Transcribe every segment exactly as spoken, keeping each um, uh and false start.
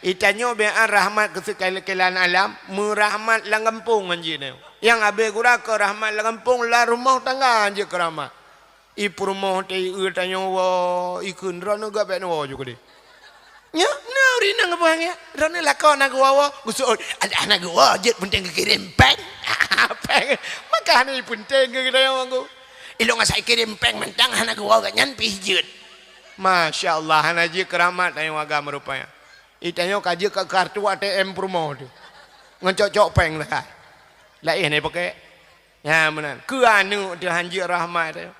Itanyoe bi'an rahmat keu seukalian alam, meurahmat lam gampông ngon jih nyoe. Nyang abée gura keu rahmat lam gampông, lam rumoh tangga jeuet keu rahmat. I peurumoh teuieu tanyoe woe, ikheun droeneuh gabek neuwoe ju keudeh. Nyoe, nyoe ureueng inong geupeugah nyan, droeneuh lakoe na geuwoe-woe, geuseuôt, "Adak hana geuwoe, jeuet peunteng geukirém péng." Péng, maka hana peunteng keu geutanyoe mangko. Ilong asai kirém péng mantong hana geuwoe gobnyan pih jeuet. Masya Allah, hana jeuet keu rahmat tanyoe agam rupanya. Itanyoe ka jeuet keu kartu A T M peurumoh teuh. Ngon cok-cok péng leukai. Laén hana ipakai. Nyan meunan. Keu aneuk teuh hanjeuet rahmat teuh.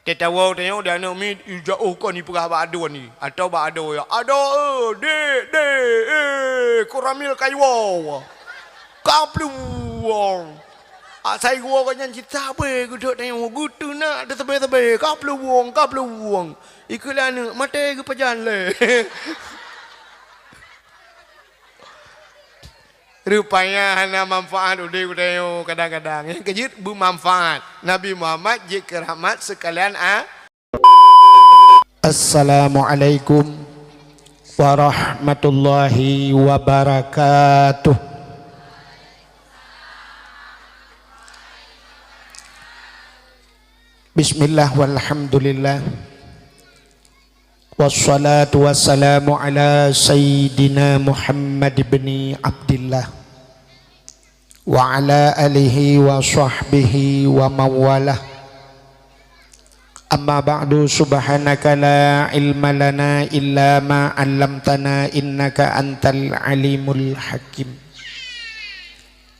Teuh tawoe tanyoe di aneuk miet, i jauh kon ipeugah bak aduen i. Atawa bak adoe, "Adoe, eh, dek, dek, eh, kuramil kayue." Ka pluwong. Asai geuwoe gobnyan cit sabe geuduek tanyoe, geuteunak teuh sabe-sabe. Ka pluwong, ka pluwong. Ikheun lé aneuk, maté geupajan lé. Rupanya hana manfaat udeb geutanyoe kadang-kadang. Nyang keujeuet beumanfaat. Nabi Muhammad jeuet keu rahmat seukalian a-, Assalamualaikum warahmatullahi wabarakatuh. Bismillah walhamdulillah. Wassalatu wassalamu ala sayyidina Muhammad ibni Abdillah wa ala alihi wa sahbihi wa mawalah. Amma ba'du, subhanaka la ilma lana illa ma 'allamtana innaka antal alimul hakim.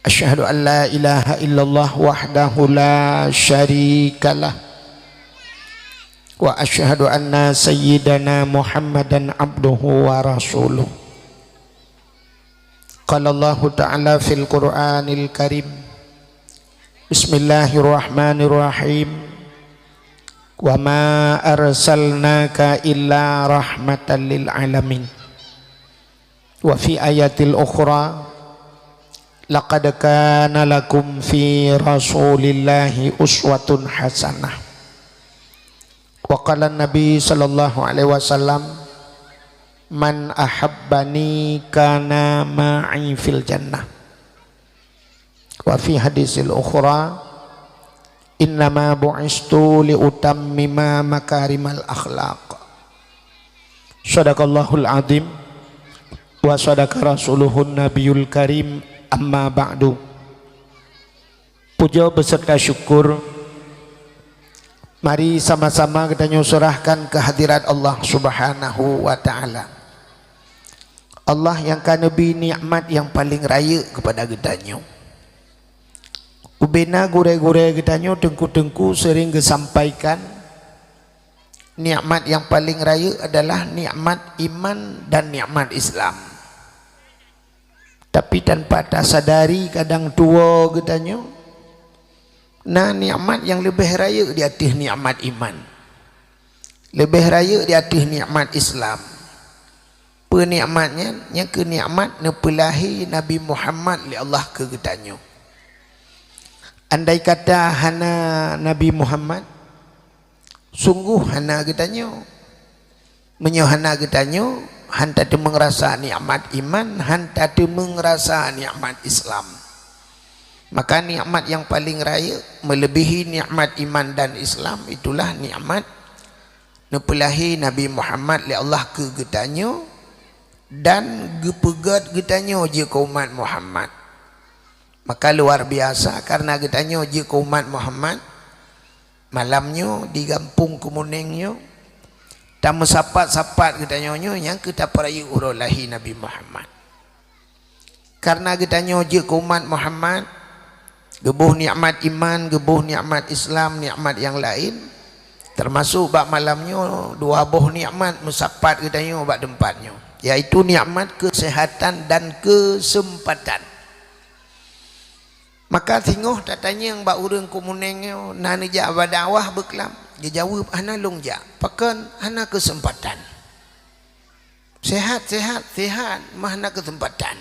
Asyhadu an la ilaha illallah wahdahu la syarikalah. Wa asyhadu anna sayyidana Muhammadan abduhu wa rasuluh. Qala Allahu ta'ala fil Qur'anil Karim. Bismillahirrahmanirrahim. Wa ma arsalnaka illa rahmatan lil alamin. Wa fi ayatil ukhra, "Laqad kana lakum fi Rasulillahi uswatun hasanah." Wa qala Nabi sallallahu alaihi wasallam, "Man ahabbani kana ma'i fil jannah." Wa fi hadisil ukhra, "Innama bu'istu li utammima makarimal akhlaq." Sadaqallahul azim wa sadaqa rasuluhun nabiyul karim, amma ba'du. Puja beserta syukur mari sama-sama geutanyoe serahkan kehadirat Allah Subhanahu wa Ta'ala. Allah nyang ka neubri nikmat nyang paleng rayeuk keupada geutanyoe. Ubena gurée-gurée geutanyoe teungku-teungku sering geusampaikan, nikmat nyang paleng rayeuk adalah nikmat iman dan nikmat Islam. Tapi tanpa tasadari kadang tuwoe geutanyoe, na nikmat nyang leubeh rayeuk di ateueh nikmat iman. Leubeh rayeuk di ateueh nikmat Islam. Peue nikmat nyan? Nyang keu nikmat neupeulahé Nabi Muhammad lé Allah keu geutanyoe. Andai kata hana Nabi Muhammad, sungguh hana geutanyoe. Meunyoe hana geutanyoe, han tateumeung rasa nikmat iman, han tateumeung rasa nikmat Islam. Maka nikmat nyang paleng rayeuk, meuleubèhi nikmat iman dan Islam, itulah nikmat neupeulahé Nabi Muhammad lé Allah keu geutanyoe dan geupeugét geutanyoe jeuet keu umat Muhammad. Maka luar biasa, karena geutanyoe jeuet keu umat Muhammad, malam nyoe di gampông Keumuneng nyoe, tameusapat-sapat geutanyoe nyoe nyang keu tapeurayeuk uroe lahé Nabi Muhammad. Karena geutanyoe jeuet keu umat Muhammad, geuboh nikmat iman, geuboh nikmat Islam, nikmat nyang laén, teumasok bak malam nyoe dua boh nikmat meusapat geutanyoe bak teumpat nyoe, yaitu nikmat keuseuhatan dan keuseumpatan. Maka singoh tatanyong bak ureuëng Keumuneng nyoe na neujak bak dakwah beuklam, geujaweueb, "Hana lôn jak, pakon hana keuseumpatan." Sehat, sehat, sehat, mah na keuseumpatan.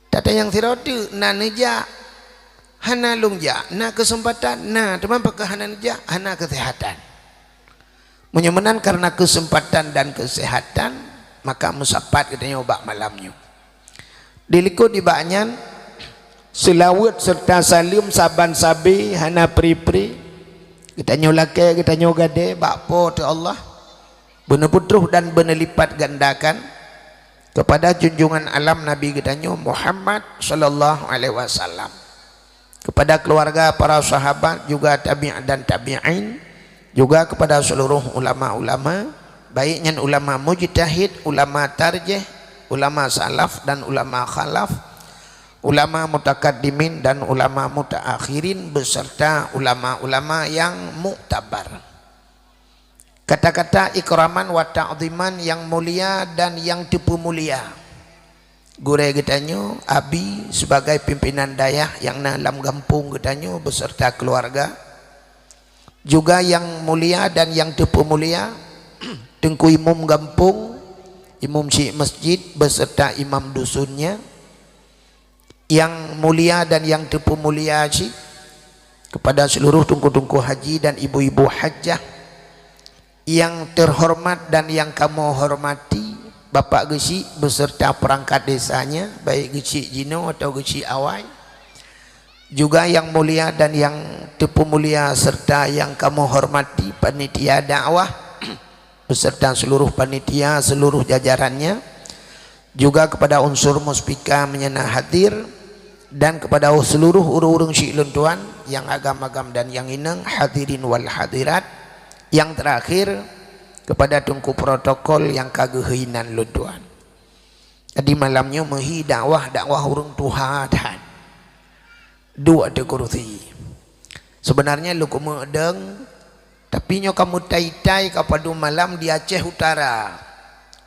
Tatanyong sidroe teuk, na neujak, hana lôn jak, na keuseumpatan, na, teuma pakon hana neujak, hana keuseuhatan. Meunyoe meunan karena keuseumpatan dan keuseuhatan, Maka meusapat geutanyoe bak malam nyoe. Dilikot nibak nyan, seulaweuet serta saleuem saban sabe hana pri-pri. Geutanyoe lakée, geutanyoe gadée bak Po teu Allah, beuneupeutroh dan beuneulipatgandakan kepada junjungan alam Nabi geutanyoe Muhammad sallallahu alaihi wasallam, kepada keluarga, para sahabat, juga tabi' dan tabi'in, juga kepada seluruh ulama-ulama, baik nyan ulama mujtahid, ulama tarjih, ulama salaf dan ulama khalaf, ulama mutakaddimin dan ulama mutaakhirin, beserta ulama-ulama yang muktabar. Kata-kata ikraman wa ta'ziman, yang mulia dan yang teupeumulia. Gurée geutanyoe, Abi, sebagai pimpinan dayah nyang na lam gampông geutanyoe beserta keluarga, juga yang mulia dan yang teupeumulia, Teungku Imum Gampông, Imum Syik Masjid beserta Imam Dusunnya, yang mulia dan yang teupeumulia cit, kepada seluruh teungku-teungku haji dan ibu-ibu hajah, yang terhormat dan yang kamoe hormati, Bapak Geuchik beserta perangkat desanya, baik Geuchik jinoe atau Geuchik awai, juga yang mulia dan yang teupeumulia serta yang kamoe hormati panitia dakwah beserta seluruh panitia, seluruh jajarannya, juga kepada unsur muspika meunyo na hadir, dan kepada seluruh ureuëng-ureuëng syik lôn tuan nyang agam-agam dan nyang inong, hadirin wal hadirat, nyang terakhir kepada teungku protokol nyang ka geuheuinan lôn tuan. Jadi malam nyoe meuhi dakwah, dakwah ureuëng tuha that. Duek ateueh kursi. Sebenarnya lôn keumeudeueng, tapi nyoe ka meutai-tai ka padum malam di Aceh Utara.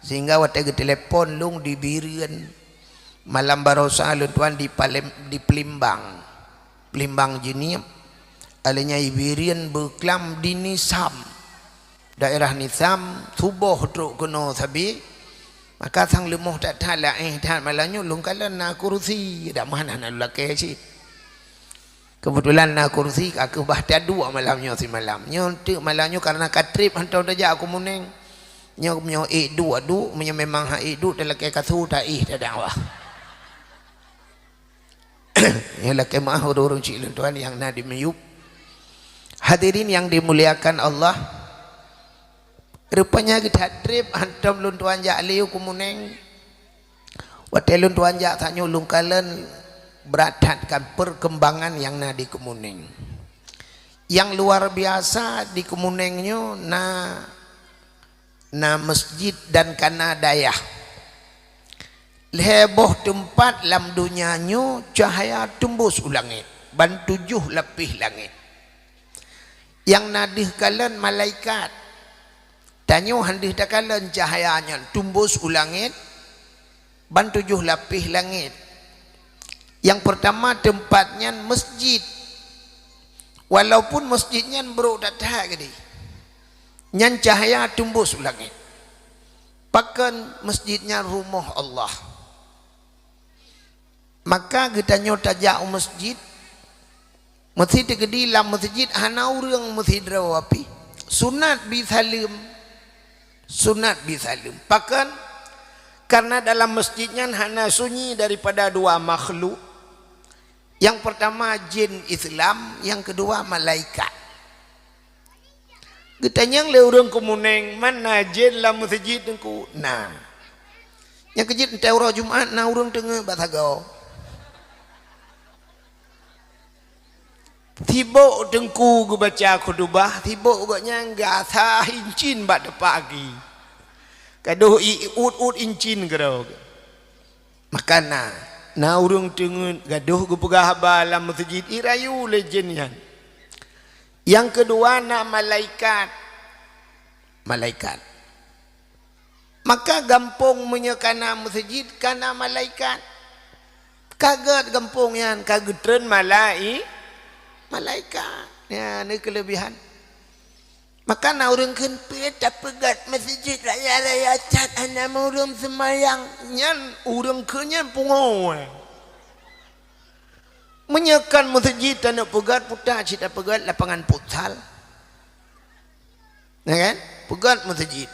Sehingga watée geutelepon lôn di Bireuen, malam barosa lôn tuan di Palem-, di Pelimbang. Pelimbang Jeunieb. Alheuh nyan i Bireuen beuklam di Nisam. Daerah Nisam, suboh trok keunoe sabe, maka sang leumoh that-that laén that malam nyoe lôn kalon na kursi, dak meuhan hana lôn lakée cit. Keubeutulan na kursi, ka keuh bah taduek malam nyoe simalam. Nyoe teuk malam nyoe kareuna ka treb hantom tajak u Keumunéng. Nyoe, nyoe ék duek duek, meunyoe memang han ék duek talakée kasô taéh tadakwah. Nyoe lakée meuáh ureuëng-ureuëng syik lôn tuan nyang na di miyueb. Hadirin yang dimuliakan Allah, rupanya geuthat treb hantom lôn tuan jak lé u Keumunéng. Watée lôn tuan jak tanyoe lôn kalon brat that kan perkembangan nyang na di Keumunéng. Nyang luar biasa di Keumunéng nyoe na na masjid dan kana dayah. Lhée boh teumpat lam donya nyoe cahya teumbus u langét, ban tujoh lapéh langét. Nyang na deuh kalon malaikat. Tanyoe han deuh takalon cahya nyan teumbus u langét, ban tujoh lapéh langét. Nyang peurtama teumpat nyan masjid. Walaupun masjid nyan brok that-that keudeh, nyan cahya teumbus u langét. Pakon masjid nyan rumoh Allah. Maka geutanyoe tajak u masjid, meusi teukeudi lam masjid hana ureuëng meusidroe pih. Sunat bi saleuem. Sunat bi saleuem. Pakon? Karena dalam masjid nyan hana sunyi daripada dua makhluk. Nyang peurtama jén Islam, nyang keudua malaikat. Geutanyong lé ureuëng Keumunéng, "Man na jén lam meuseujid Teungku?" "Na." Nyang keujeuet, teuntée uroe Jumat na ureuëng teungeut bak sagoe. Sibok Teungku geubaca khutubah, sibok gobnyan geuasa incin bak teupaki. Gadôh i-, iut-ut incin keudroe. Maka na, na ureuëng teungeut gadôh geupeugah haba lam meuseujid, irayu lé jén nyan. Nyang keudua na malaikat. Malaikat. Maka gampông meunyoe ka na meuseujid, ka na malaikat. Ka gét gampông nyan, ka geutreun malai-, malaikat. Nyan keuleubihan. Maka na ureuëng kheun, "Peue tapeugét meuseujid raya-raya that hana ureuëng seumayang?" Nyan ureuëng kheun nyan pungo. Meunyoe kon meuseujid taneuk peugét, peue ta cit tapeugét lapangan futsal. Ya kan? Peugét meuseujid.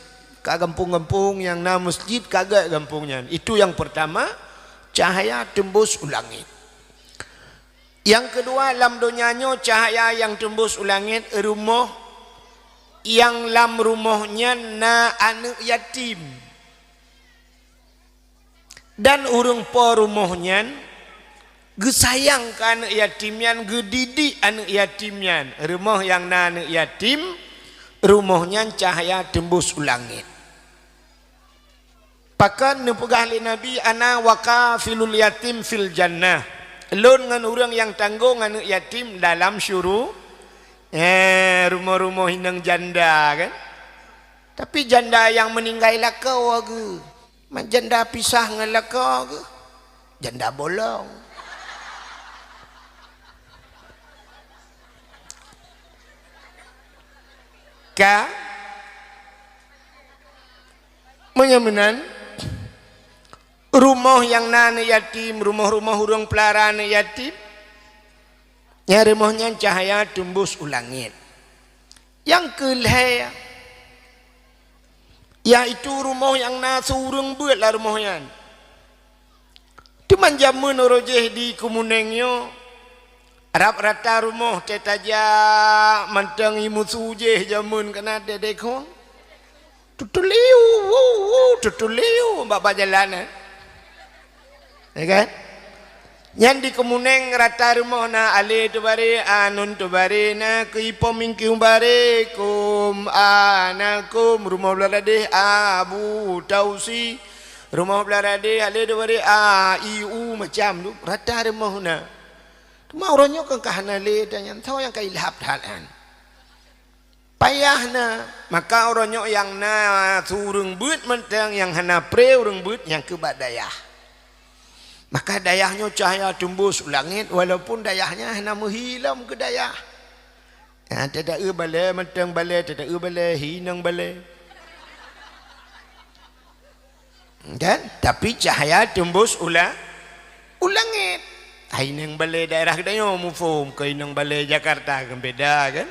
Ka gampông-gampông nyang na masjid, ka gét gampông nyan. Itu nyang pertama, cahaya tembus u langét. Nyang keudua, lam donya nyoe cahaya nyang tembus u langét, rumoh nyang lam rumoh nyan na aneuëk yatim. Dan ureuëng po rumoh nyan geusayang keu aneuëk yatim nyan, geudidik aneuëk yatim nyan. Rumoh nyang na aneuëk yatim, rumoh nyan cahaya tembus u langét. Pakon neupeugah lé Nabi, "Ana wa kafilul yatim fil jannah." Lôn ngon ureuëng nyang tanggong aneuëk yatim dalam syuru-, eh, rumoh-rumoh inong janda kan. Tapi janda nyang meuninggai lakoe geuh. Man janda pisah ngon lakoe geuh. Janda bolong. Ka? Meunyoe meunan, rumoh nyang na aneuëk yatim, rumoh-rumoh ureuëng peulara aneuëk yatim, nyang rumoh nyan cahya teumbus u langét. Nyang keu lhée, yaitu rumoh nyang na siureuëng beuet lam rumoh nyan. Teuma jameun uroe jéh di Keumeunéng nyoe, rab rata rumoh teuh tajak mantong ié musu jéh jameun keunan dek-dek khong. Tutuliu, wu, wu, tutuliu, bak, bak jalan, eh. Ya kan? Nyan di Keumeunéng rata rumoh na alé teubaré, anun teubaré, na keu ipom mingkiu baré, kum, a, na kum, rumoh blah radéh, a, bu, tausi, rumoh blah radéh, alé teubaré, a, i, u, macam tu, rata rumoh na. Teuma uroe nyoe kan ka hana lé, dan nyan tho nyang ka ilhab that nyan. Payah na, maka uroe nyoe nyang na siureuëng beuet mantong nyang hana pré ureuëng beuet nyang keu bak dayah. Maka dayah nyoe cahya teumbus u langét, walaupun dayah nyan hana meuhi lom keu dayah. Ha, teuta-eu balée mantong balée, teuta-eu balée hi inong balée. Kan? Tapi cahya teumbus u la-, u langét. Hai inong balée daerah geutanyoe muphom keu inong balée Jakarta kan beda kan?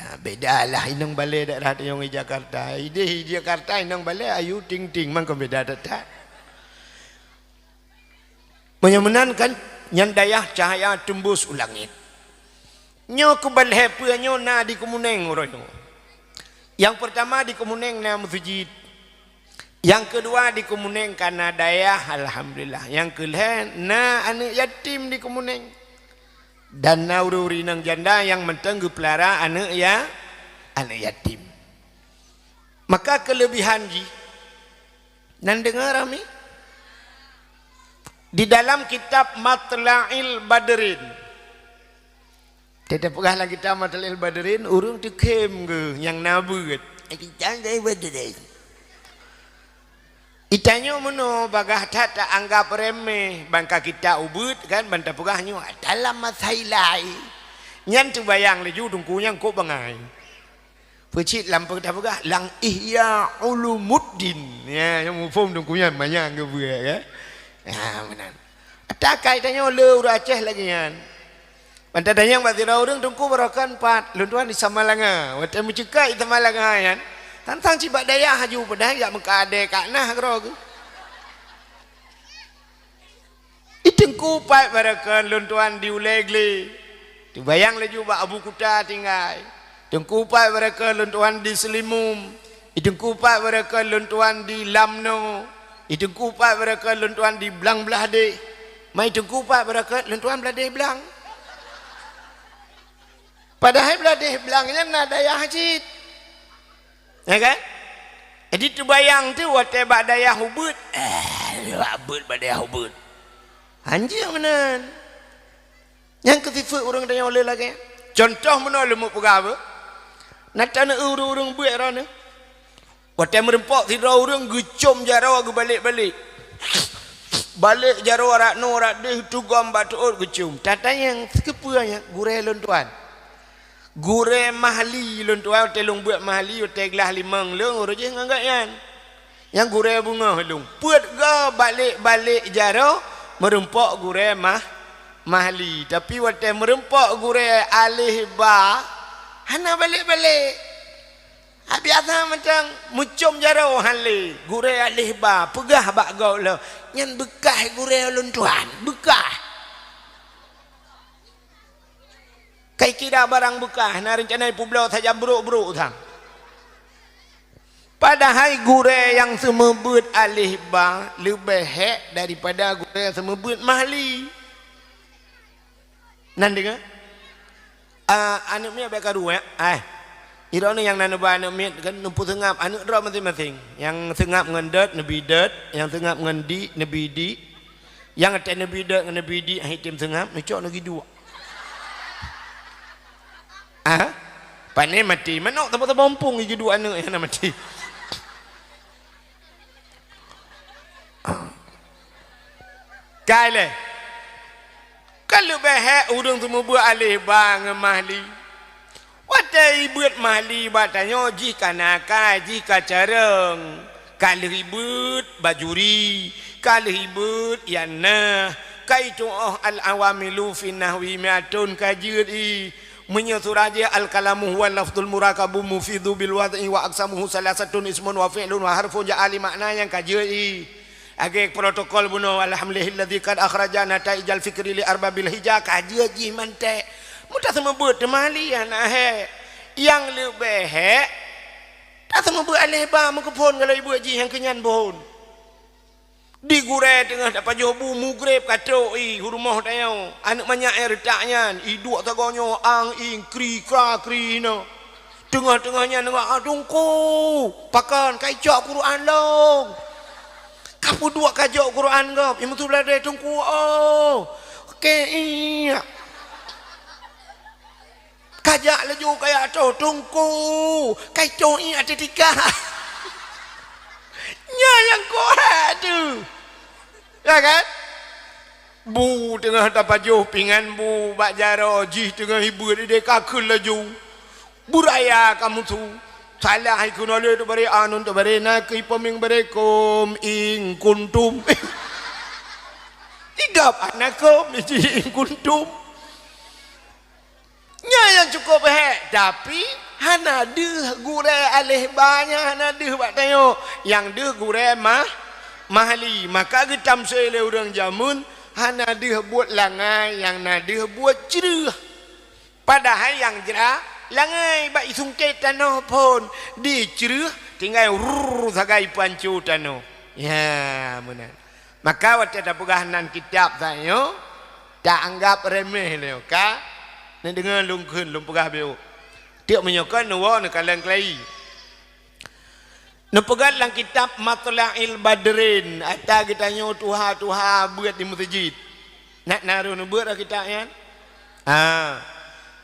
Ha, beda lah inong balée daerah tanyoe ngon Jakarta. Idéh di Jakarta inong balée ayu ting-ting, mangkon beda that-that. Meunyoe meunan kan, nyan dayah cahya teumbus u langét. Nyoe keu bak lhée peue nyoe na di Keumeunéng uroe nyoe. Nyang peurtama di Keumeunéng na meuseujid. Nyang keudua di Keumeunéng ka na dayah, alhamdulillah. Nyang keu lhée na aneuëk yatim di Keumeunéng. Dan na ureuëng-ureuëng inong janda nyang mantong geupeulara aneuëk ya-, aneuëk yatim. Maka keuleubihan jih, nan deungoe ramé? Di dalam kitab Matla'il Badrin, teuta peugah lam kitab Matla'il Badrin, ureuëng teukhém geuh nyang na beuet. Eh, kitab dari Badrin. Itanyoe meunoe bagaih that ta-anggab remeh, ban ka kitab ubeuet kan, ban tapeugah nyoe dalam masa ilai. Nyan teubayang laju teungku nyang kok bangai. Peucit lam peugah, lam Ihya Ulumuddin. Ya, nyang muphom teungku nyan manyang geubeuet, ya. Ya, meunan. Takai tanyoe le ureuëng Aceh lagée nyan. Ban tatanyong bak sidroe ureuëng, "Teungku, baroe kon pat?" "Lôn tuan di Samalanga." Watée meuceukat di Samalanga nyan, tantang cit bak dayah laju, padahai jak meuka adé ka nah keudroe geuh. "I Teungku pat baroe kon?" "Lôn tuan di Ulée Glé." Teubayang laju bak Abu Kuta tinggai. "Teungku pat baroe kon?" "Lôn tuan di Seulimum." "I Teungku pat baroe kon?" "Lôn tuan di Lamno." "I Teungku pat baroe kon?" "Lôn tuan di Blang Blahdeh." "Ma i Teungku pat baroe kon?" "Lôn tuan Blahdeh Blang." Padahai Blahdeh Blang nyan na dayah cit. Ya kan? Jadi teubayang teuh watée bak dayah ubeuet, eh, bak beuet bak dayah ubeuet. Hanjeuet meunan. Nyang keu sifeuet ureuëng tanyoe le lagée. Contoh meunoe leumo peugah beuh. Na taneu ureuëng-ureuëng beuet droeneueh. Watée meurumpok sidroe ureuëng geucom jaroe geubalek-balek. Balek jaroe rak noe rak deuh tugom bak teuôt geucom. Tatanyong, "Sikeupeue nyan?" "Gurée lôn tuan." "Gurée Mahli lôn tuan, watée lôn beuet Mahli, watée glah limong lôn, uroe jéh ngon gobnyan. Nyang gurée beungoh lôn." Peuet goe balek-balek jaroe meurumpok gurée Mah-, Mahli. Tapi watée meurumpok gurée Aleh Ba, hana balek-balek. Ah, biasa mantong meucom jaroe han lé, gurée aléh ba, peugah bak gob lom, "Nyan beukah gurée ulôn tuan, beukah." Kai kira barang beukah, na reuncana ipeubloe sajan brok-brok sang. Padahai gurée nyang seumeubeuet aléh ba leubeh hék daripada gurée nyang seumeubeuet mahli. Nan deungoe? Ah, aneuk miet bèk karu, ya? Ai. Droeneuh nyang na neuba aneuk miet kan neupeuseungab aneuk droe maséng-maséng. Nyang seungab ngon dot, neubi dot, nyang seungab ngon dik, neubi dik. Nyang até neubi dot ngon neubi dik, hai tem seungab, neucok neugi duek. Ah? Pane maté, manok teupeu-teupeu umpung igi duek aneuk nyang na maté. Kai lé. Ka leubeh hék ureuëng seumeubeuet aléh ba ngon mahli. Watée ibeuet mahli bak tanyoe jih ka na akai, jih ka carông. Ka lheueh ibeuet bajuri, ka lheueh ibeuet ianah, ka itu'oh al-awamilu fi nahwi mi'atun ka jeuet i. Meunyoe surah jih al-kalamu huwa lafzul murakabu mufidu bil wad'i wa aqsamuhu salasatun ismun wa fi'lun wa harfun ja'a li makna nyang ka jeuet i. Lagée protokol bunoe, "Alhamdulillahilladzi qad akhraja nataijal fikri li arbabil hija," ka jeuet jih manték. Meutaseumeubeuet teuma li hana hék. Nyang leubeh hék, taseumeubeuet aléh ba meukeupon galai beuet jih nyang keunyan bôn. Di gurée teungoh tapajoh bu mugreb ka trok i u rumoh tanyoe. Aneuk manyak nyang reutak nyan, i duek sagoe nyoe, ang ing, kri kra kri hinoe. Teungoh-teungoh nyan deungoe, "Ah, Teungku, pakon ka icok Quran lôn?" Ka peuduek ka jok Quran gob, i meusu bladée, "Teungku, oh, oke, iya." Ka jak laju kaya toh, "Teungku, ka icok i até tika." Nyan nyang kok tu. Ya kan? Bu teungoh tapajoh pingan bu bak jaroe jih teungoh ibeuet ideh ka kheun laju. Beuraya ka meusu. Salah ikheun oleh tu baré anun tu baré na keu ipeumieng baré kum ing kuntum. Igab anak kum iji ing kuntum. Nyan nyang cukup hék, tapi hana deuh gurée aléh ba nyan hana deuh bak tanyoe. Nyang deuh gurée mah, mahli. Maka geutamsé lé ureuëng jameun hana deuh buet langai, nyang na deuh buet creueh. Padahai nyang jra langai bak isungkét tanoh phon dicreueh tinggai rurr sagai panco tanoh. Ya, meunan. Maka watée tapeugah nan kitab tanyoe, taanggab remeh lé ka. Neudeungoe lôn kheun, lôn peugah beu. Tiek meunyoe kon neuwoe neukalon keulayi. Neupeugah lam kitab Matla'il Badrin, ata geutanyoe tuha-tuha beuet di meuseujid. Nak na roh neubeuet lam kitab nyan? Ha.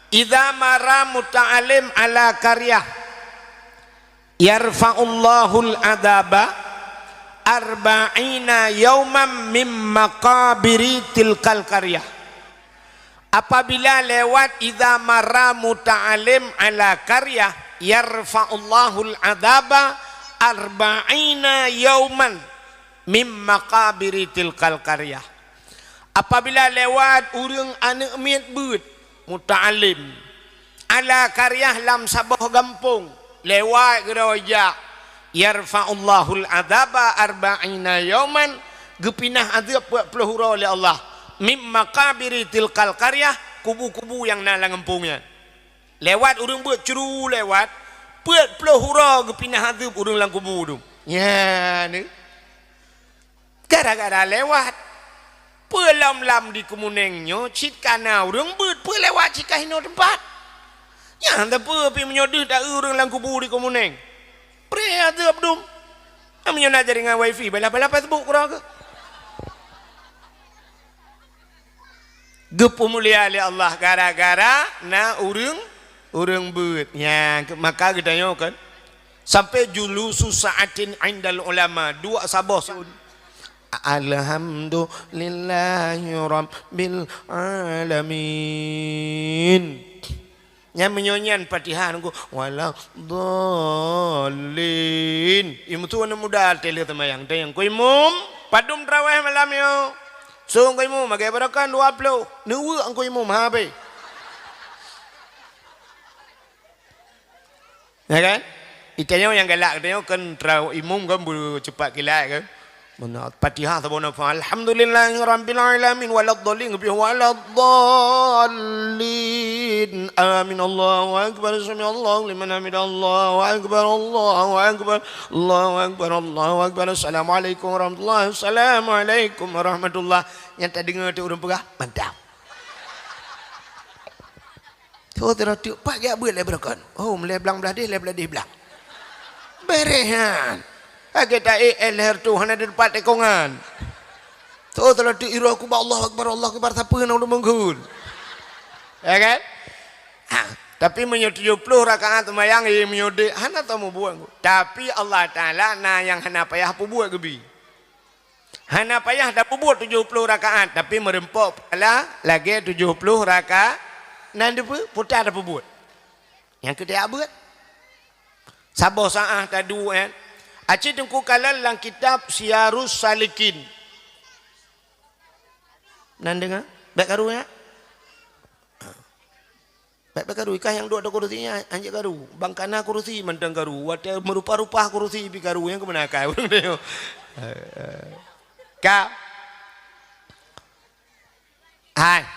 Idza mara muta'allim ala qaryah, yarfa'ullahul adzaba arba'ina yauman min maqabiri tilkal qaryah. Apabila lewat, idza mara muta'allim ala qaryah, yarfa'ullahul adzaba arba'ina yauman min maqabiri tilkal qaryah. Apabila lewat ureuëng aneuk miet beuet, muta'allim, ala qaryah lam saboh gampông, lewat keudroe jak, yarfa'ullahul adzaba arba'ina yauman, geupinah azeueb peuet ploh uroe lé Allah, mim maqabiri tilkal qaryah, kubu-kubu nyang na lam gampông nyan. Lewat ureuëng beuet curu lewat, peuet ploh uroe geupinah azeueb ureuëng lam kubu tu. Nyan. Gara-gara lewat. Peue lom-lom di Keumunéng nyoe cit ka na ureuëng beuet, peue lewat cit ka hinoe teumpat. Nyan teupeu pih meunyoe deuh ta-eu ureuëng lam kubu di Keumunéng. Preh ateueh abdum. Meunyoe na jaringan wifi, balah-balah Facebook keudroe keuh. Geupeumulia lé Allah gara-gara na ureuëng, ureuëng beuet. Nyan, maka geutanyoe kan. Sampai julusu sa'atin indal ulama, duek saboh sun. Alhamdulillahi rabbil alamin. Nyan meunyoe nyan Fatihah nunggu, "Waladdallin." Imum tu aneuk muda teuh lheueh seumayang. Tanyong, "Ku imum, padum traweh malam nyoe?" Song ku imum, "Maghrib barokah dua ploh." Neuweuk ku imum, ha, be. Ya kan? Itanyoe nyang galak, itanyoe kan tra-, imum kan beucupat kilat kan. Meunan Fatihah saboh nafah. Alhamdulillahirabbil alamin waladdallin, geubri waladdallin. Amin. Allahu akbar. Sami'allahu liman hamidah. Allahu akbar. Allahu akbar. Allahu akbar. Allahu akbar. Assalamualaikum warahmatullahi. Assalamualaikum warahmatullahi. Nyang tadeungoe teuh ureuëng peugah, mantap. Tho teuh rot teuk pat jak beuet lé beureukan. Oh, meulée blang blah deh, lé blah deh blang. Berehan. Lagée ta-ék éh leher tu hana di teumpat tekongan. Tho teuh rot teuk iroe kubah Allahu Akbar, Allahu Akbar, sapeue na ulôn meunggeun. Ya kan? Ha, tapi meunyoe tujoh ploh rakaat seumayang, ye meunyoe dek, hana tamubuet. Tapi Allah Taala na nyang hana payah peubuet geubi. Hana payah tapeubuet tujoh ploh rakaat, tapi meureumpok pahala lagée tujoh ploh rakaat. Nan deupeue puta tapeubuet. Nyang keu tajak beuet. Saboh saát taduek, eh. Aci teungku kalon lam kitab Siyarus Salikin. Nan deungoe? Bék karu, ya? Bék, bék karu, ikah nyang duek ateueh kurusi nyan, hanjeuet karu. Bang kana kurusi mantong karu, watée meurupa-rupa kurusi pih karu, nyang keumeuna akai ureuëng nyoe. Ka. Hai.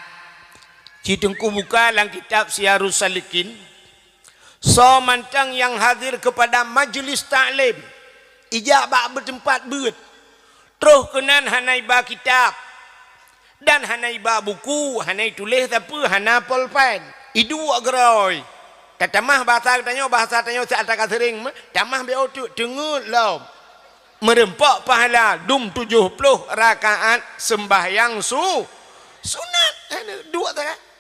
Ci teungku buka lam kitab Siyarus Salikin. Soe mantong nyang hadir keupada majlis taklim, ijak bak beuteumpat beuet, troh keunan hana iba kitab. Dan hana iba buku, hana ituléh sapeue, hana polpen. Iduek geurôi. Tatamah bahasa geutanyoe, bahasa tanyoe siat ka seuring meuh, tamah B O teuk, teungeut lom. Meureumpok pahala dum tujoh ploh rakaat seumbahyang su-, sunat. Hana duek sagai.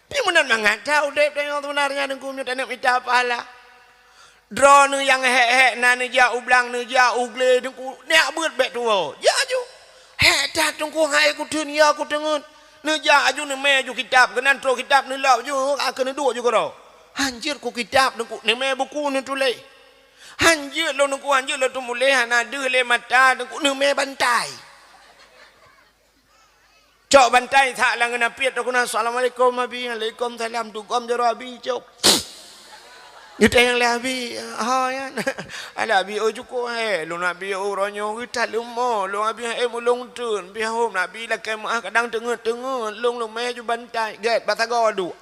Pi meunan mangat that udeb tanyoe seubeunarnya deungku meunyoe taneuk mita pahala. Droeneuh nyang hék-hék na neujak u blang, neujak u glé, Teungku, neujak beuet bék tuwoe. Jak aju. Hék that Teungku, hai kuteun, ya kuteungeut. Neujak aju, neumé aju kitab, keunan troh kitab neulop aju, ka keuneuk duek aju keudroe. Hanjeuet ku kitab Teungku, neumé buku neutuléh. Hanjeuet lôn Teungku, hanjeuet lôn teumuléh, hana deuh lé mata Teungku, neumé bantai. Cok bantai that lam geunapit, takheun, "Assalamualaikum, Abi." "Waalaikumsalam." Dugom jaroe Abi, cok. Geutanyong lé Abi, "Ho, nyan?" "Alah, Abi, oh, cukôp, eh. Lôn Abi, oh, uroe nyoe geutat leumo. Lôn Abi, eh, mulông teun. Bihom Abi lakée meuah kadang teungeut-teungeut. Lôn leumé ju bantai. Gét, basagoe duek."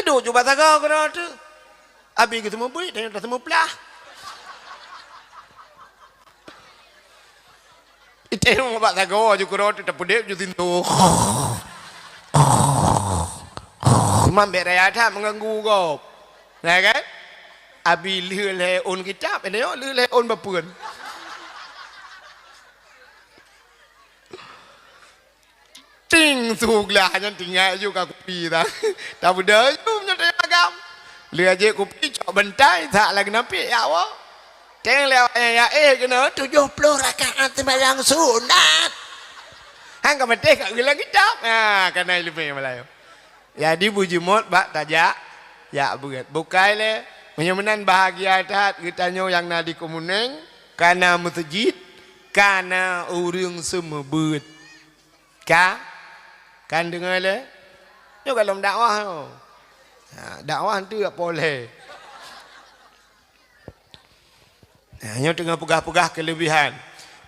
Aduh, ju basagoe keudroe teuh. Abi geuseumeubeuet, tanyoe taseumeuplah. Itém bak sagoe ju keudroe teuh tapeudeb ju sintoe. Mambet raya that meuganggu gob. Na kan? Abi lheueh lhée ôn kitab, nyoe lheueh lhée ôn bapeuen. Ting, su glah nyan tinggai ju ka kupi ta. Tabeudôh ju meunyoe teuh agam. Lheueh jép kupi cok bantai that lagée nampik ya Allah. Teng lewat nyang ya éh keunoe tujoh ploh rakaat seumayang sunat. Han ka maté ka geulang kitab. Ha, kana ileumé malayo. Jadi beujeuet bak tajak jak beuet. Bukai lé. Meunyoe meunan bahagia that geutanyoe nyang na di Keumunéng, kana meuseujid, kana ureuëng seumeubeuet. Ka? Kan deungoe lé? Nyoe gohlom dakwah nyoe. Ha, dakwah tu jak polé. Ha, nyoe teungoh peugah-peugah keuleubihan.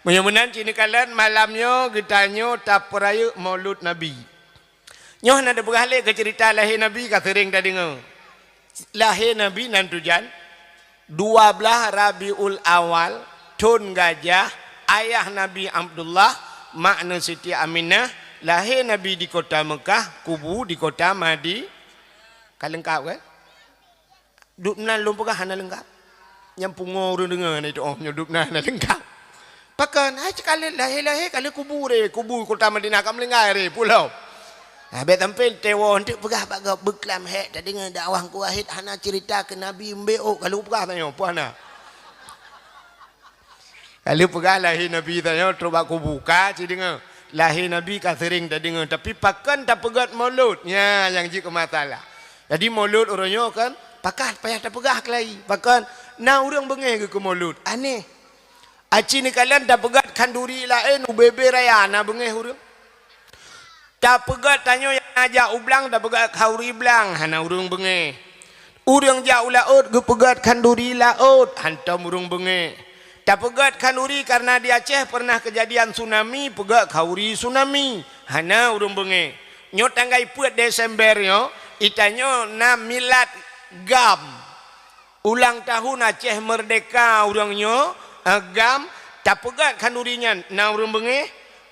Meunyoe meunan cit neukalon malam nyoe geutanyoe tapeurayeuk Maulud Nabi. Nyoe na teupeugah lé keu ceurita lahé Nabi ka seuring tadeungoe. Lahé Nabi nan tujan, dua blaih Rabiul Awal, thon gajah, ayah Nabi Abdullah, makna Siti Aminah, lahé Nabi di kota Meukah, kubu di kota Madi-, ka leungkab kan? Dubnan lôn peugah hana leungkab. Nyang pungo ureuëng deungoe na itu, oh, nyoe dubnan hana leungkab. Pakon, hai, cit ka lheueh lahé-lahé ka lheueh kubu ré, kubu kota Madinah ka meulinggai ré, pulo. Ha, bék sampoe tewoe, eunteuk peugah bak gob beuklam hék, tadeungoe dakwah Teungku Wahid hana ceurita keu Nabi mbek, oh, ka lheueh peugah tanyoe, peue hana. Ka lheueh peugah lahé Nabi tanyoe trok bak kubu, ka cit deungoe. Lahé Nabi ka seuring tadeungoe, tapi pakon tapeugét Maulud? Nyan nyang jeuet keu masalah. Jadi Maulud uroe nyoe kan, pakon payah tapeugah keulayi. Pakon na ureuëng beungéh geukheun Maulud. Aneh. Aci neukalon tapeugét khanduri laén u bebe raya na beungéh ureuëng. Tapeugét tanyoe nyang na jak u blang, tapeugét khanduri blang, hana ureuëng beungéh. Ureuëng jak u laôt geupeugét khanduri laôt, hántom ureuëng beungéh. Tapeugét khanduri kareuna di Aceh pernah keujadian tsunami, peugét khanduri tsunami. Hana ureuëng beungéh. Nyoe tanggai peuet Desember nyoe, itanyoe na milad GAM. Ulang tahun Aceh Merdeka ureuëng nyoe, eh, GAM, tapeugét khanduri nyan, na ureuëng beungéh?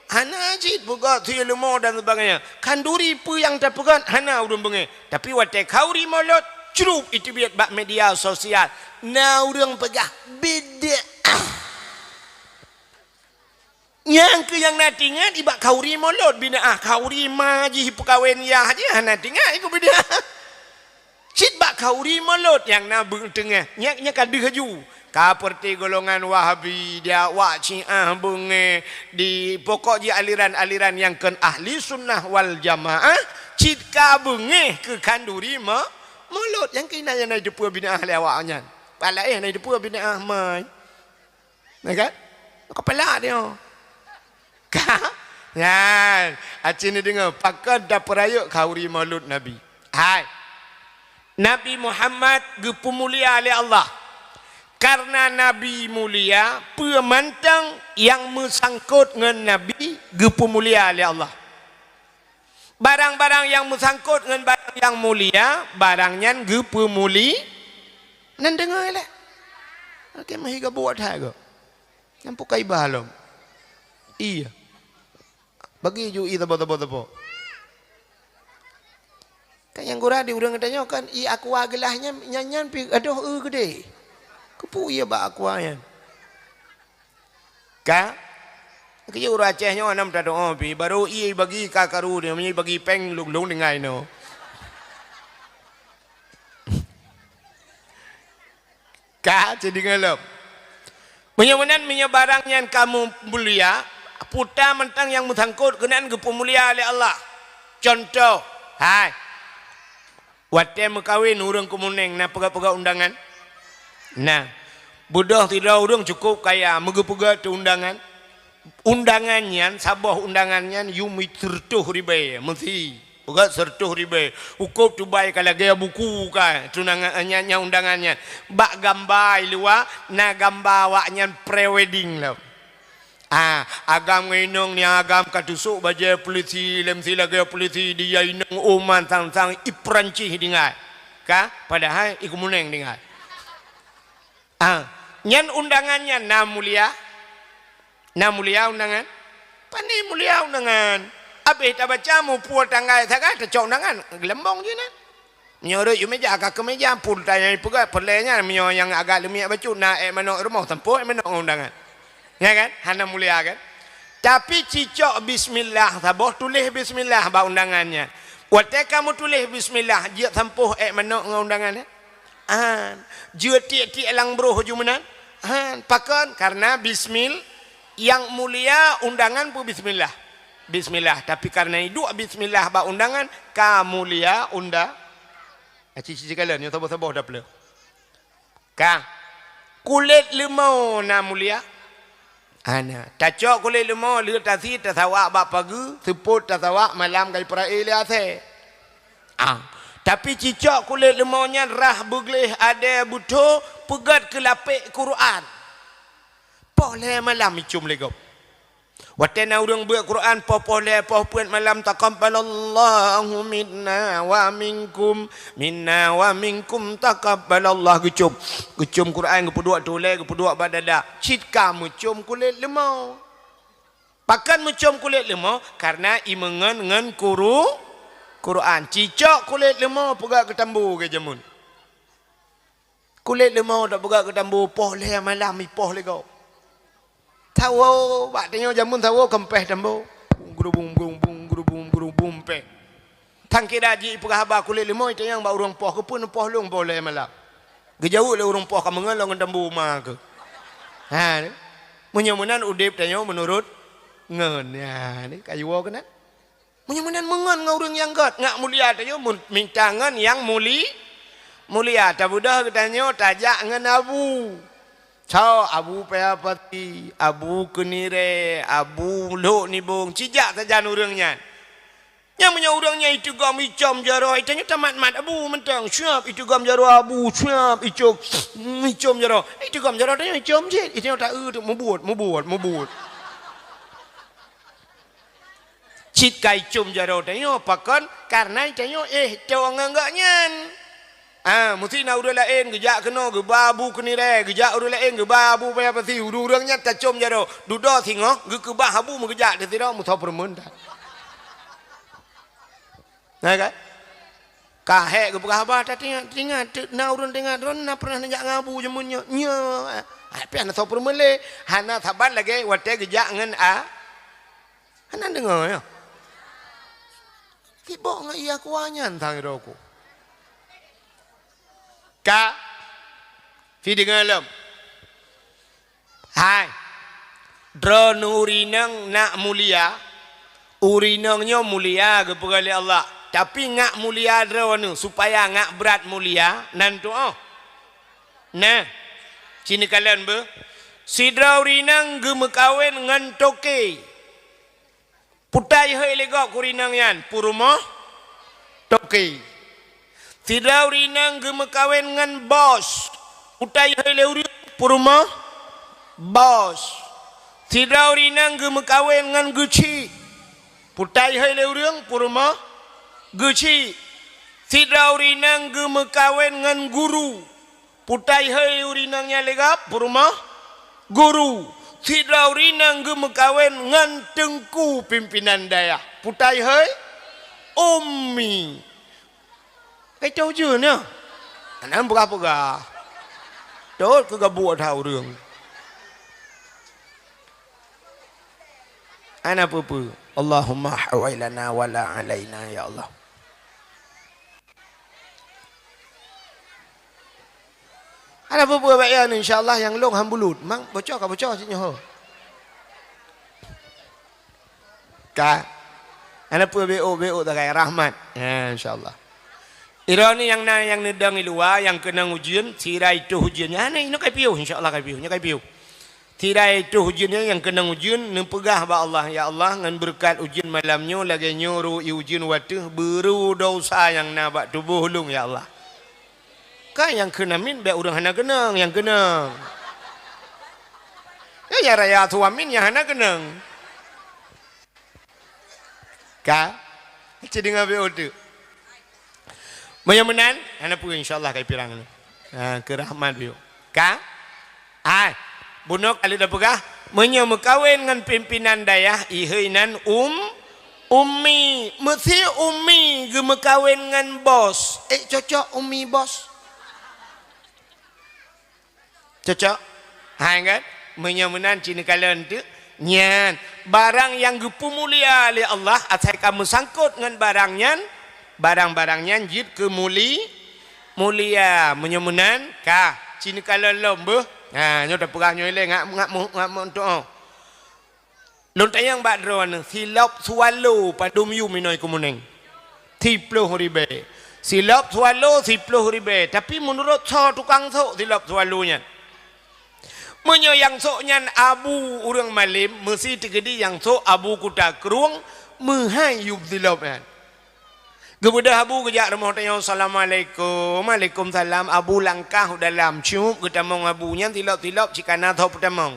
Hana cit peugét sie leumo dan sebagainya. Khanduri peue nyang tapeugét, hana ureuëng beungéh. Tapi watée khanduri Molot, crup iteubiet bak media sosial. Na ureuëng peugah, bid'ah. Nyang keuh nyang na tingat ibak khanduri Molot bid'ah, khanduri ma jih peukawen yah jih hana tingat ikut bid'ah. Cit bak khanduri Molot nyang na beuteungah, nyan, nyan ka deuh laju. Ka peureuti golongan Wahabi, di awak Syiah beungéh, di pokok jih aliran-aliran nyang kon ahli sunnah wal jamaah, cit ka beungéh keu khanduri Mo-, Molot. Nyang keuh na nyang na jiteupeu bid'ah lé awak nyan. Palaéh na jiteupeu bid'ah mai. Na kan? Kepala dia. Ka? Nyan, aci ni deungoe, pakon tapeurayeuk khanduri Maulud Nabi. Hai. Nabi Muhammad geupeumulia lé Allah. Kareuna Nabi mulia, peue mantong nyang meusangkot ngon Nabi geupeumulia lé Allah. Barang-barang nyang meusangkot ngon barang nyang mulia, barang nyan geupeumuli-, nan deungoe lé. Oke, meuhi geubuet that geuh. Nyang pukai ba lom. Iya. Bagi ju i tabo-tabo-tabo. Kan nyang gura di ureuëng geutanyoe kan i aqua geulaih nyan, nyan, nyan pi adoh eu geude. Keupeue iya bak aqua nyan? Ka? Keu ureuëng Aceh nyoe hana meuta doa pi, barô ie bagi ka karu dia, meunyoe bagi péng lôn-lôn tinggai nyoe. Ka, jadi ngalom. Meunyoe meunan, meunyoe barang nyan ka mulia, puta mantong nyang meusangkot keunan geupeumulia lé Allah. Contoh, hai. Watée meukawen ureuëng keumuneng na peugah-peugah undangan? Na. Beudôh sidroe ureuëng cukôp kaya, meugeupeugah teu undangan. Undangan nyan, saboh undangan nyan yum sireutôh ribée, meusi. Peugah sireutôh ribée. Ukôb tubai ka lagée buku ka tunangan nyan, nyan undangan nyan. Bak gamba i luwa, na gamba awaknyan pre-wedding lom. Ah, agam ngon inong ni agam ka tusok bajée polisi, lem si lagée polisi, dia inong uman sang-sang i Peurancih tinggai. Ka, padahai i keumuneng tinggai. Ah, nyan undangan nyan na mulia? Na mulia undangan? Pane mulia undangan? Abéh tabaca muphom tanggai sagai tacok undangan, geulambong jih nyan. Meunyoe rhot u meja, ka keu meja, phon tanyong peugah, peureulée nyan meunyoe nyang agak leumiek bacut na ék manok rumoh, sampôh ék manok ngon undangan. Nya kan? Hana mulia kan? Tapi cicok bismillah saboh, tuléh bismillah bak undangan nyan. Watée kamoe tuléh bismillah, jeuet sampôh ék manok ngon undangan nyan? An. Jeuet tiek-tiek lam broh ju meunan? An. Pakon? Karena bismil-, nyang mulia undangan pun bismillah. Bismillah. Tapi karena iduek bismillah bak undangan, ka mulia unda-, Aci-ci kalon, nyoe saboh-saboh tapeuleueh. Ka. Kulét leumo na mulia? Hana. Tacok kulét leumo, lheueh tasi tasawak bak pageue, seupôt tasawak malam ka jipeurak lé asée. Ah. Tapi cicok kulét leumo nyan rhah beugleh adée beutho peugét keu lapék Quran. Poh lhée malam icum lé gob. Watée na ureuëng beuet Quran poh-poh lhée poh peuet malam, "Taqabbalallahu minna wa minkum, minna wa minkum taqabbalallah," geucom. Geucom Quran geupeuduek tulée, geupeuduek bak dada. Cit ka meucom kulét leumo. Pakon meucom kulét leumo? Karena i meungon ngon kuru-, Quran. Cicok kulét leumo peugah keu tambu geujamun. Kulét leumo tapeugah keu tambu poh lhée malam ipoh lé gob. Sawoe, bak tanyoe jameun sawoe keumpéh tambu. Bung, gurubung, bung, bung, gurubung, gurubung, péh. Tangkira jih ipeugah haba kulét leumo itanyong bak ureuëng poh, "Keupeue neupoh lôn poh lhée malam?" Geujaweueb lé ureuëng poh, "Ka meungon lôn ngon tambu ma keuh." Ha, ni. Meunyoe meunan udeb tanyoe meunurot ngon. Ya, ni, ka jiwoe keunan. Meunyoe meunan meungon ngon ureuëng nyang gét, ngat mulia tanyoe mun-, mita ngon nyang muli-, mulia. Tabeudôh geutanyoe tajak ngon abu. Soe abu Payapati, abu Keunirée, abu Lhok Nibong, cijak sajan ureuëng nyan. Nyang meunyoe ureuëng nyan iteugom icom jaroe, itanyoe tamat-mat abu mantong, siap iteugom jaroe abu, siap icom, icom jaroe. Iteugom jaroe tanyoe icom cit, itanyoe ta-eu teuk mubuet, mubuet, mubuet. Cit ka icom jaroe tanyoe, pakon? Karena itanyoe, eh, tho ngon gobnyan. Ah, meusti na ureuëng laén geujak keunoe geuba abu keunirée, geujak ureuëng laén geuba abu paya pasi, ureuëng-ureuëng nyan tacom jaroe, dudoe singoh geukeubah abu meugeujak di sidroe meusoe peurumeuen that. Na kan? Ka hék geupeugah haba, tatingat-tingat, teuk na ureuëng tingat droe na pernah neujak ngon abu jameun nyoe. Nyoe, ah, pih hana soe peurumeuen lé, hana saban lagée watée geujak ngon a, hana deungoe nyoe. Sibok ngon iya kuah nyan sang droe ku. Ka, si deungoe lom. Hai, droeneuh ureuëng inong nak mulia, ureuëng inong nyoe mulia geupeugah lé Allah. Tapi ngak mulia droeneuh supaya ngak brat mulia, nan tuoh. Nah, sini kalon beuh. Sidroe ureuëng inong geumeukawen ngon toke. Putai hôi lé gob keu ureuëng inong nyan, peurumoh toke. Sidroe ureuëng inong geumeukawen ngon bos. Putai hôi lé ureuëng, peurumoh bos. Sidroe ureuëng inong geumeukawen ngon geuchik. Putai hôi lé ureuëng, peurumoh geuchik. Sidroe ureuëng inong geumeukawen ngon guru. Putai hôi ureuëng inong nyan lé gob, peurumoh guru. Sidroe ureuëng inong geumeukawen ngon teungku pimpinan dayah. Putai hôi ummi. Kai toh ujeuen nyoe. Hana peugah-peugah. Tot keu gabuk that ureuëng. Hana peue-peue. Allahumma hawai lana wala alaina, ya Allah. Hana peue-peue, bak nyan, insya Allah nyang lôn han bulut. Mang bocor ka bocor cit nyoe. Ka. Hana peue, beuk-beuk takai rahmat. Ya, insya Allah. Droeneuh nyang na nyang neudong i luwa, nyang keunong ujeuen, sira itoh ujeuen. Nyan inoe kai piôh, insya Allah kai piôh. Nyoe kai piôh. Sira itoh ujeuen nyan nyang keunong ujeuen, neupeugah bak Allah, "Ya Allah, ngon beureukat ujeuen malam nyoe lagée nyoe ru i ujeuen wateuh, beuru desya nyang na bak tuboh ulôn, ya Allah." Ka nyang kheun amin, bék ureuëng hana keunong, nyang keunong. Ya, ya raya su amin nyang hana keunong. Ka? Cit deungoe bék uteuk. Meunyoe meunan, hana peue, insya Allah kai pirang nyoe. Ha, keu rahmat biôh. Ka? Hai, bunoe ka lheueh tapeugah, meunyoe meukawen ngon pimpinan dayah, ihôi nan um, ummi. Meusi ummi geumeukawen ngon bos. Eh, cocok ummi bos? Cocok? Hai kan? Meunyoe meunan cit neukalon teuk. Nyan, barang nyang geupeumulia lé Allah asai ka meusangkot ngon barang nyan, barang-barang nyan jeuet keu muli-, mulia. Meunyoe meunan, ka, cit neukalon lom beuh. Ha, nyoe tapeugah nyoe ilée ngak, ngak mu-, ngak meutuoh. Lôn tanyong bak droeneuh, silop swallow padum yum inoe i Keumeunéng? Siploh ribée. Silop swallow siploh ribée. Tapi meunurot soe tukang sôk silop swallow nyan? Meunyoe nyang sôk nyan abu ureuëng malém, meusi teukeudi nyang sôk abu kuta krueng, meuhai yum silop nyan. Geubeudôh abu geujak rumoh tanyoe, "Assalamualaikum." "Waalaikumsalam." Abu langkah u dalam, cup geutamong abu nyan silop-silop cit kana soe peutamong.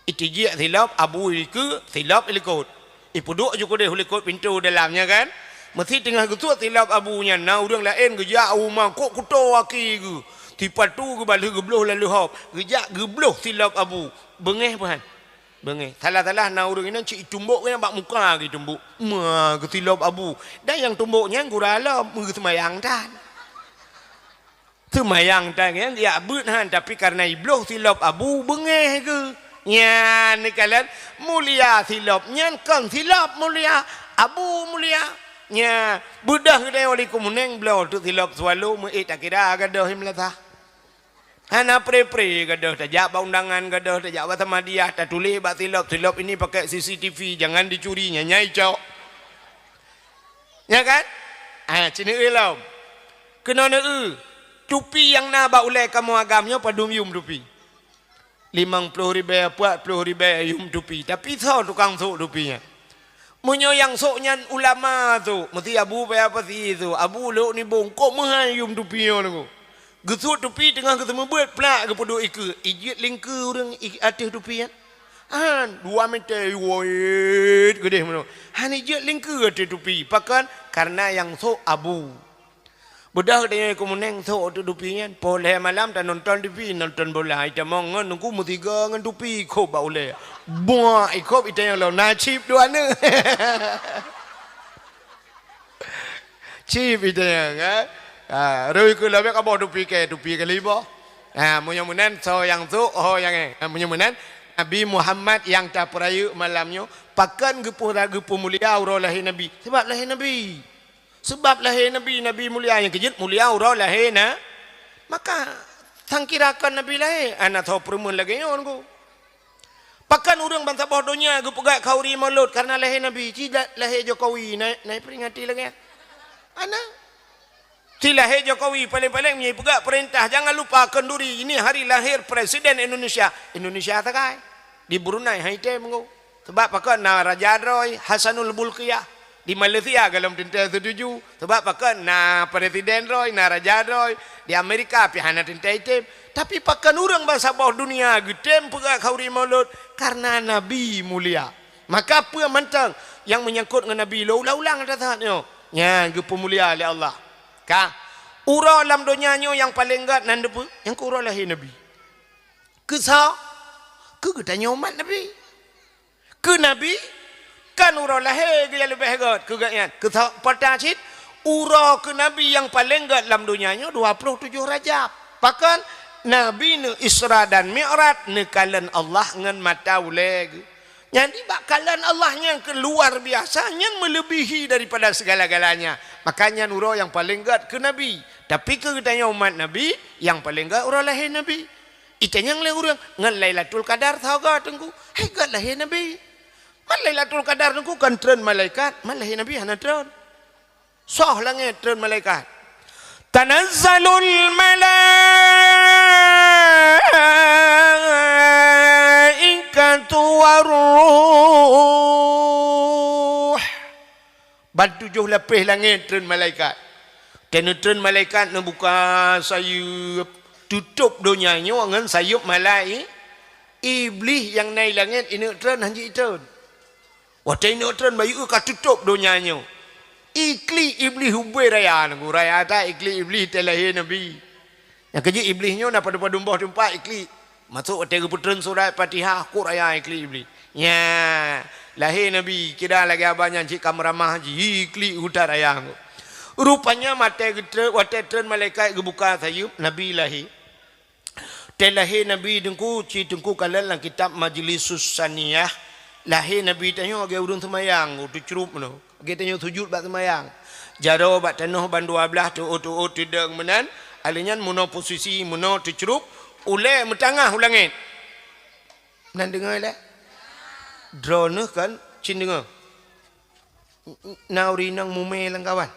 Itijik silop, abu ikeue, silop ilikot. Ipeuduek ju keudeh u likot pintoe dalam nyan kan. Meusi teungoh geusuet silop abu nyan, na ureuëng laén geujak u ma kok kuto aki geuh. Sipatu geubalheueh geubloh lalu hop, geujak geubloh silop abu. Beungéh peuhan. Beungéh. Salah-salah na ureuëng inong cit itumbok nyan bak muka geutumbok. Ma geusilop abu. Dan nyang tumbok nyan gura lom, meuseumayang tan. Seumayang tan nyan geujak beuet han, tapi kareuna ibloh silop abu beungéh geuh. Nyan neukalon mulia silop nyan kon silop mulia, abu mulia. Nya, beudôh geutanyoe di Keumeunéng bloe teuk silop swallow meuék takira gadôh i meulasah. Hana pre-pre gadôh, tajak bak undangan gadôh, tajak bak Samadiyah, tatuléh bak silop, "Silop ini pakai C C T V, jangan dicuri," nyan nyai cok. Nya kan? Ah, cit neueu lom. Keunoe neueu, tupi nyang na bak ulée kamoe agam nyoe padum yum tupi? Limong ploh ribée, peuet ploh ribée yum tupi. Tapi soe tukang sôk tupi nyan? Meunyoe nyang sôk nyan ulama tu, meusti abu payah pasi tu, abu lhok nibong, kok meuhai yum tupi nyoe nunggu. Geusut tupi teungoh geuseumeubeuet plak geupeuduek ikeue, ijeuet lingkeue ureuëng i-, ateueh tupi nyan. Han, dua meter, woit, geudeh meunoe. Han ijeuet lingkeue ateueh tupi, pakon? Kareuna nyang sôk abu. Beudôh tanyoe keumeuneng sôk ateueh tupi nyan. Poh lhée malam tanonton tupi, nonton bola. Itamong ngon nunggu meusiga ngon tupi, ikhob bak ulée. Buak, ikhob itanyong lom, na chip dua neuk. Chip itanyong, kan? Ha, rui keu lobek kaboh tupi kée, tupi kali boh. Ha, meunyoe meunan, soe nyang sôk, ho nyang éh. Ha, meunyoe meunan, Nabi Muhammad nyang tapeurayeuk malam nyoe, pakon geupeu-, geupeumulia uroe lahé Nabi? Sabab lahé Nabi. Sabab lahé Nabi, Nabi mulia nyang keujeuet mulia uroe lahé na. Maka, sangkira kon Nabi lahé, hana soe peureumeun lagée nyoe nunggu. Pakon ureuëng bansaboh donya geupeugah khauri maulud kareuna lahé Nabi? Ci la-, lahé Jokowi na, na iperingati lagée nyan? Hana. Ci lahé Jokowi paléng-paléng meunyoe ipeugah peurintah, jangan lupa kenduri ini hari lahir Presiden Indonesia. Indonesia sagai. Di Brunei han item nunggu. Sabab pakon na raja droe, Hasanul Bolkiah. Di Malaysia golom teuntée setuju. Sabab pakon na presiden droe, na raja droe. Di Amerika pih hana teuntée item. Tapi pakon ureuëng bansaboh dunia geutem peugah khauri maulud? Kareuna Nabi mulia. Maka peue mantong nyang meunyangkot ngon Nabi, lôn ulang-ulang ata saat nyoe, nyan geupeumulia lé Allah. Ka, uroe lam donya nyoe nyang paleng gét nan dipeue? Nyang keu uroe lahé Nabi. Keu soe? Keu geutanyoe umat Nabi. Keu Nabi, kan uroe lahé geuh nyang leubeh gét keu gobnyan. Keu soe? Peue cit? Uroe keu Nabi nyang paleng gét lam donya nyoe dua ploh tujoh Rajab. Pakon? Nabi neu-Isra dan Mi'raj, neukalon Allah ngon mata ulée geuh. Jadi, bak kalon Allah nyang keu luar biasa, nyan meulebihi daripada segala-galanya. Maka nyan uroe nyang paleng gét keu Nabi. Tapi keu geutanyoe umat Nabi, nyang paleng gét uroe lahé Nabi. Itanyong lé ureuëng, ngon Lailatul Qadar soe gét Teungku? Hai gét lahé Nabi. Man Lailatul Qadar Teungku kon treun malaikat, man lahé Nabi hana treun. Soh langét treun malaikat. Tanazzalul malaikatu warruh. Ban tujoh lapéh langét treun malaikat. Watée neutreun malaikat neubuka sayeuep, tutôb donya nyoe ngon sayeuep malai-, Iblih nyang na i langét ineuk treun, han jeuet treun. Watée ineuk treun bayeue ka tutôb donya nyoe. Iklik Iblih ubé raya nunggu, raya that iklik Iblih watée lahé Nabi. Nyang keujeuet Iblih nyoe na padum-padum boh teumpat iklik. Masôk watée geupeutreun surat Fatihah, kok raya iklik Iblih. Nya, lahé Nabi, kira lagée haba nyan cit ka meuramah jih, iklik u that raya nyoe. Rupanya watée geutreun, watée treun malaikat geubuka sayeuep, Nabi lahé. Watée lahé Nabi Teungku, ci Teungku kalon lam kitab Majlisus Saniyah, lahé Nabi tanyoe lagée ureuëng seumayang, teucrup meunoe. Lagée tanyoe sujut bak seumayang. Jaroe bak tanoh ban dua blaih, teuôt-teuôt, teudong meunan, alheuh nyan meunoe posisi, meunoe teucrup, ulée meutangah u langét. Nan deungoe lé? Droeneuh kan cit deungoe. Na ureuëng inong mumé lam kawan.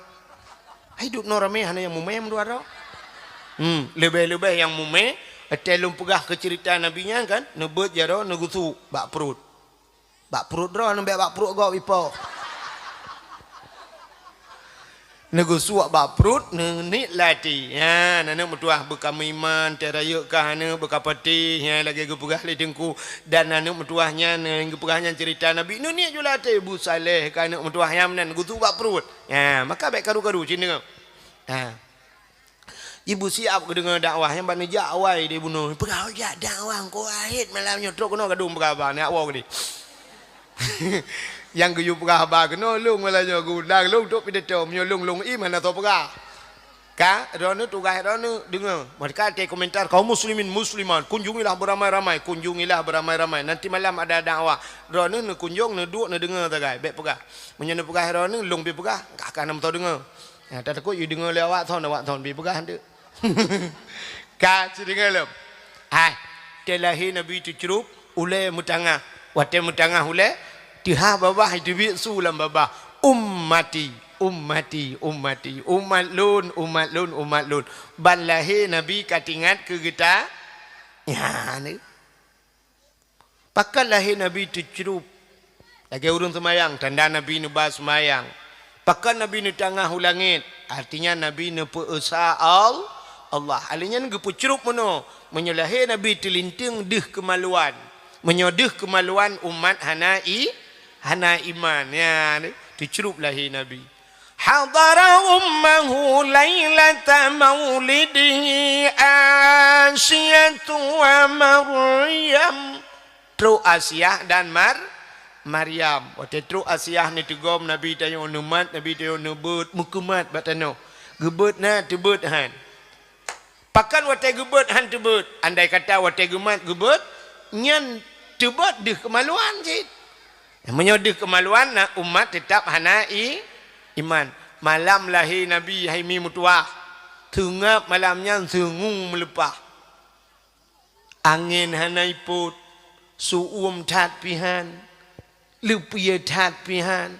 Hai dum noe ramé hana nyang mumé meudua droe. Hmm, leubeh-leubeh nyang mumé, watée lôn peugah keu ceurita Nabi nyan kan, neubeuet jaroe neugeusuek bak pruet. Bak pruet droe, neubeuet bak pruet gob ipo. Neugeusuek bak pruet, neuniet lam até. Nyan, aneuk meutuwah beuka meuiman, teuh rayeuk kah aneuk beuka patéh, nyan lagée geupeugah lé Teungku. Dan aneuk meutuwah nyan, nyang geupeugah nyan ceurita Nabi, neuniet ju lam até, bu saleh keu aneuk meutuwah nyan meunan, geusuek bak pruet. Ha, maka bék karu-karu cit deungoe. Ha. Jibu siab geudeungoe dakwah nyan ban neujak awai di bunoe. Peugah jak dakwah engko akhé malam nyoe trok keunoe gadong peugah haba, neujak woe keudeh. Nyang geuyue peugah haba keunoe lôn malam nyoe, geuundang lôn trok pidato, meunyoe lôn, lôn im hana soe peugah. Ka, droeneuh tugaih droeneuh deungoe. Maka até komentar, kaum muslimin muslimat, kunjungilah beramai-ramai, kunjungilah beramai-ramai. Nanti malam ada dakwah. Droeneuh neukunjong, neuduek, neudeungoe sagai, bék peugah. Meunyoe neupeugah droeneuh, lôn pih peugah, ka, ka na meusoe deungoe. Nyang tatakot yue deungoe lé awak thon, awak thon pih peugah deuh. Ka, ci deungoe lom. Hai, watée lahé Nabi teucrup, ulée meutangah. Watée meutangah ulée, teuhah babah, iteubiet su lam babah. Ummati, ummati, ummati. Umat lôn, umat lôn, umat lôn. Ban lahé Nabi ka teuingat keu geuta. Nyan. Pakon lahé Nabi teucrup, Lagée ureuëng seumayang, tanda Nabi neuba seumayang. Pakon Nabi neutangah u langét, artinya Nabi neupeu-esa Al-, Allah. Alheuh nyan geupeucrup meunoe, meunyoe lahé Nabi teulinteung deuh keumaluan. Meunyoe deuh keumaluan umat hana i-, hana iman. Ya, teucrup lahé Nabi. Hadara ummahu lailata maulidihi Asiyatu wa Maryam. Trok Asiah dan Mar-, Maryam. Watée trok Asiah neuteugom Nabi tanyoe neumat, Nabi tanyoe neubeuet, meukeumat bak tanoh. Geubeuet na, teubeuet han. Pakon watée geubeuet han teubeuet? Andai kata watée geumat geubeuet, nyan teubeuet deuh keumaluan cit. Meunyoe deuh keumaluan, na umat teutab hana i-, iman. Malam lahé Nabi hai mi meutuwah, seungab malam nyan seungu meuleupah. Angén hana ipot, su-uem that pih han, leupie that pih han.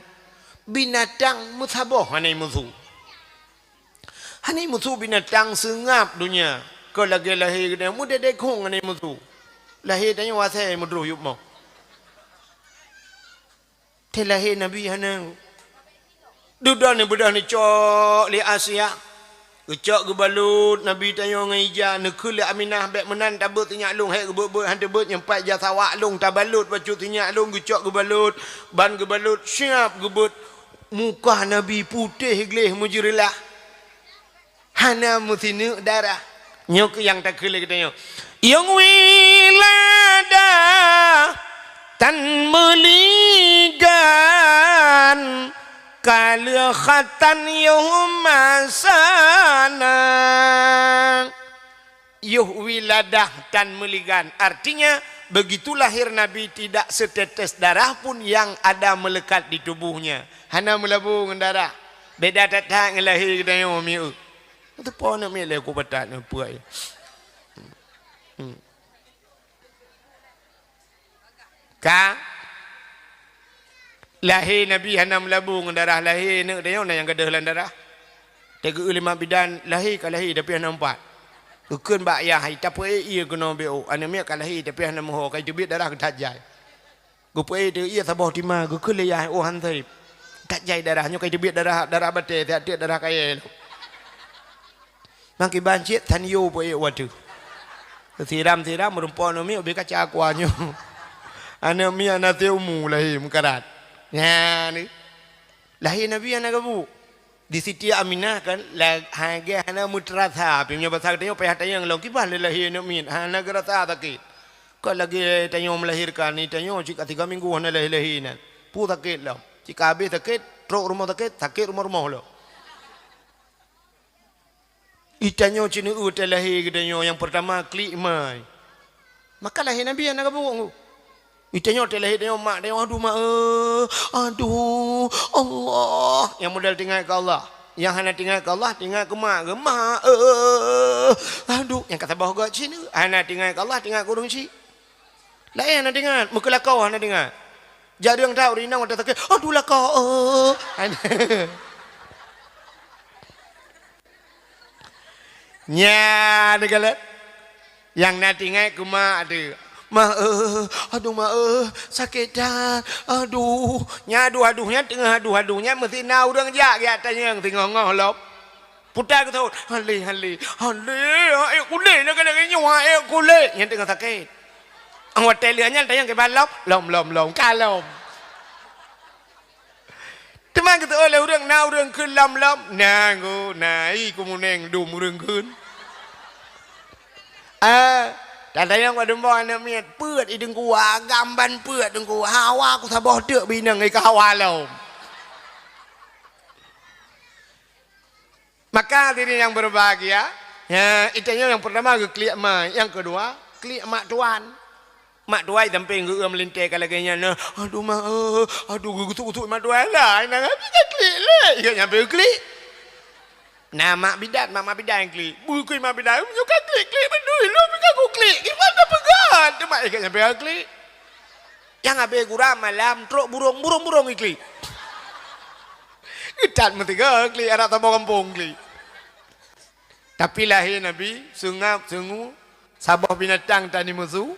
Binatang meusaboh hana imusu. Hana imusu binatang seungab donya. Kon lagée lahé geutanyoe meudedek khueng hana imusu. Lahé tanyoe asée meudroh yup moh. Teuh lahé Nabi hana. Dudoe neubeudôh neucok lé Asiah. Geucok geubalot Nabi tanyoe ngon ija, neukheun lé Aminah, "Bék meunan tabeuet sinyak lôn, hék geubeuet-beuet han teubeuet, nyang pat ija sawak lôn tabalot bacut sinyak lôn." Geucok geubalot, ban geubalot siab geubeuet. Muka Nabi putéh gleh meujeureulah. Hana meusineuk darah. Nyoe keuh nyang takheun lé geutanyoe. Yôh wiladah tan meuligan, ka lheueh khatan yoh masa na. Yoh wiladah tan meuligan, artinya begitu lahir Nabi tidak setetes darah pun yang ada melekat di tubuhnya. Hana meulabô ngon darah. Beda that-that ngon lahé geutanyoe mieu. Teupo aneuk miet lé ku batat nyoe puai. Hmm. Ka lahé Nabi hana meulabô ngon darah, lahé aneuk tanyoe na nyang gadôh lam darah. Teugeu lé mak bidan, lahé ka lahé tapi hana meupat. Geukheun bak yah, "Hai tapeuék ié keunoe beu, aneuk miet ka lahé tapi hana meuho, ka iteubiet darah geuthat jai." Geupeuék teuh ié saboh tima, geukheun lé yah, "Oh han sép. That jai darah nyoe ka iteubiet darah, darah batée, siat tiek darah kayée lom." Makiban cit tan yo peuék watée. Siram-siram meurumpok aneuk miet ubé kaca akua nyoe. Aneuk miet na teumu lahé meukarat. Nyan. Lahé Nabi hana gabuk. Di Siti Aminah kan, la-, hana, hana meuteurasa, pih meunyoe basa geutanyoe payah tanyong lom, kiban lé lahé aneuk miet, hana geurasa sakét. Kon lagée tanyoe meulahirkan, ni tanyoe cit ka tiga minggu hana lahé-lahé nan. Peue sakét lom. Cit ka habéh sakét, trok rumoh sakét, sakét rumoh-rumoh lom. Di tanyoe cit neueu teu lahé geutanyoe nyang peurtama klik mai. Maka lahé Nabi hana gabuk. Di tanyoe teu lahé tanyoe mak tanyoe, "Aduh mak eh, aduh Allah." Nyang model teuingat keu Allah. Nyang hana teuingat keu Allah, teuingat keu mak, "Mak eh, aduh." Nyang ka saboh göt cit hana teuingat keu Allah, teuingat keu ureueng chik. Laén hana teuingat, meukeulakau hana teuingat. Jak deueng that ureueng inong watée sakét, "Aduh lakau eh." Nyan teugalak. Nyang na teuingat keu mak teuh. "Mak eh, aduh mak eh, sakét that. Aduh." Nyan aduh-aduh nyan teungoh aduh-aduh nyan meusti na ureueng jak geujak tanyong teungoh-ngoh lom. Puta geuthot, "Halé, halé, halé, aék kulét lagée-lagée nyoe, aék kulét." Nyan teungoh sakét. Watée lheueh nyan tanyong kiban lom, lom, lom, lom, ka lom. Teuma geuteuôt lé ureueng, na ureueng kheun lom-lom, na ngô, na i keumuneng dum ureueng kheun. Ah, tatanyong bak dumboe aneuk miet, peuet i deungku, agam ban peuet deungku, hawa ku saboh teuk bak inong i ka hawa lom. Maka hadirin yang berbahagia, ya, itu nyang pertama geuklik ma, yang kedua klik mak tuan. Mak tuai sampéng geu-eu meulintée ka lagée nyan, "Aduh mak eh, aduh," geusuk-gusuk mak tuai lah. Nyan ka klik lé, ikeu nyang pih klik. Nah, mak bidan, mak, mak bidan klik. Bukui mak bidan, "Nyoe ka klik-klik beutôi lom ka kuklik. Kiban ka peugah?" Teuma ikeu nyang pih klik. Nyang habéh gura malam trok burong, burong-burong iklik. Geutat meusigoe klik, adak saboh gampông klik. Tapi lahé Nabi, seungab, seungu, saboh binatang tan imusu,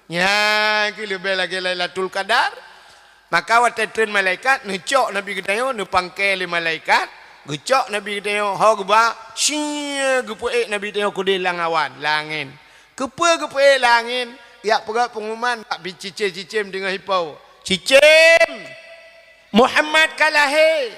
nyan keuh leubeh lagée Lailatul Qadar. Maka watée treun malaikat, neucok Nabi geutanyoe, neupangke lé malaikat, geucok Nabi geutanyoe, ho geuba, sie geupeuék Nabi geutanyoe keudeh lam awan, lam angén. Keupeue geupeuék lam angén? Geujak peugah peungumuman bak cicém-cicém deungon ipo. Cicém! Muhammad ka lahé!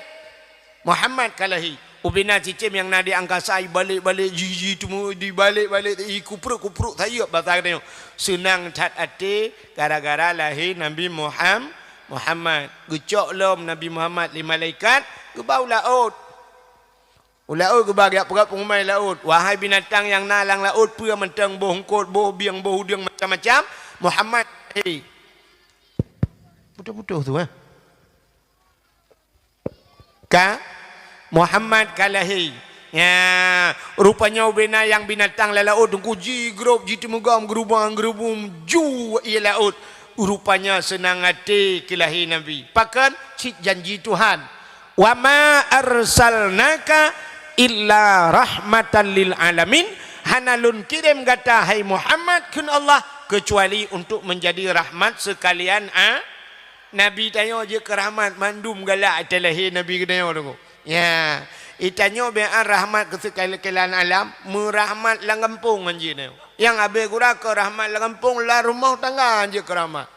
Muhammad ka lahé. Ubena cicém nyang na di angkasa ibalek-balek, ji-ji teuma dibalek-balek, ikupruk-kupruk sayeuep basa geutanyoe. Seunang that até gara-gara lahé Nabi Muham-, Muhammad. Geucok lom Nabi Muhammad lé malaikat, geuba u laôt. U laôt geuba geujak peugah peungumuman laôt, "Wahai binatang nyang na lam laôt, peue mantong boh eungkot, boh bieng, boh udeueng macam-macam, Muhammad lahé." Putôh-putôh tu, eh. Ka? Muhammad ka lahé. Nya, rupanya ubena nyang binatang lam laôt teungku jigrob, jiteumugom, geurubang-geurubum, ju ie laôt. Rupanya seunang até keu lahé Nabi. Pakon? Cit janji Tuhan. "Wa ma arsalnaka illa rahmatan lil alamin." Hana lôn kirém gata, hai Muhammad, kheun Allah, keucuali untuk menjadi rahmat sekalian a-, Nabi tanyoe jeuet keu rahmat, mandum galak até lahé Nabi geutanyoe teungku. Ya, itanyoe bian rahmat keu sekalian alam, meurahmat lam gampông ngon jih nyoe. Nyang abéh gura keu rahmat lam gampông, lam rumoh tangga jeuet keu rahmat.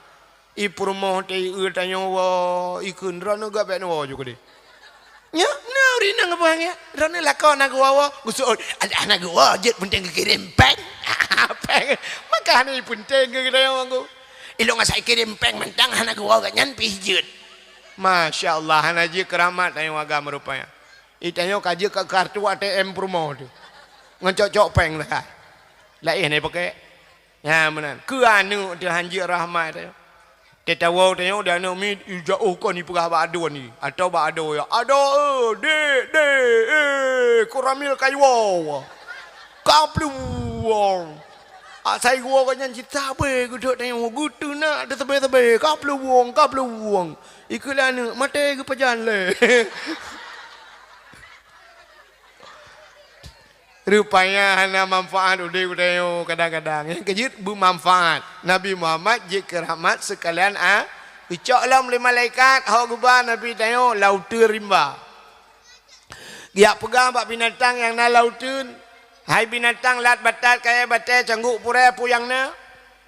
I peurumoh teuh ié tanyoe woe, ikheun droeneuh gak bék neuwoe ju keudeh. Nyoe, na ureueng inong geupeugah nyan, droeneuh lakoe na geuwoe-woe, geuseuôt, "Alah na geuwoe jeuet, peunteng geukirém péng." Péng, maka hana peunteng keu geutanyoe teungku. Ilôn asai kirém péng mantong hana geuwoe gobnyan pih jeuet. Masya Allah, hana jeuet keu rahmat tanyoe agam rupanya. Itanyoe ka jeuet keu kartu A T M peurumoh teuh. Ngon cok-cok péng teuh. Laén hana pakai. Nyan meunan. Keu aneuk teuh han jeuet rahmat teuh. Teuh tawoe tanyoe di aneuk miet, i jiôh kon ipeugah bak aduen i, atawa bak adoe, "Adoe, eh, dék, dék, eh, Koramil ka iwoe." Ka plueng. Asai geuwoe gobnyan cit sabe geuduek tanyoe, geuteunak teuh sabe-sabe, ka plueng, ka plueng. Ikheun lé aneuk, "Maté geupajan lé." Rupanya hana manfaat udeb geutanyoe kadang-kadang. Nyang keujeuet beumanfaat. Nabi Muhammad jeuet keu rahmat sekalian a-, geucok lom lé malaikat, ho geuba Nabi tanyoe lam uteuen rimba. Geujak peugah bak binatang nyang na lam uteuen, "Hai binatang lat batat, kayèe batèe, cangguk purèe, peue nyang na?"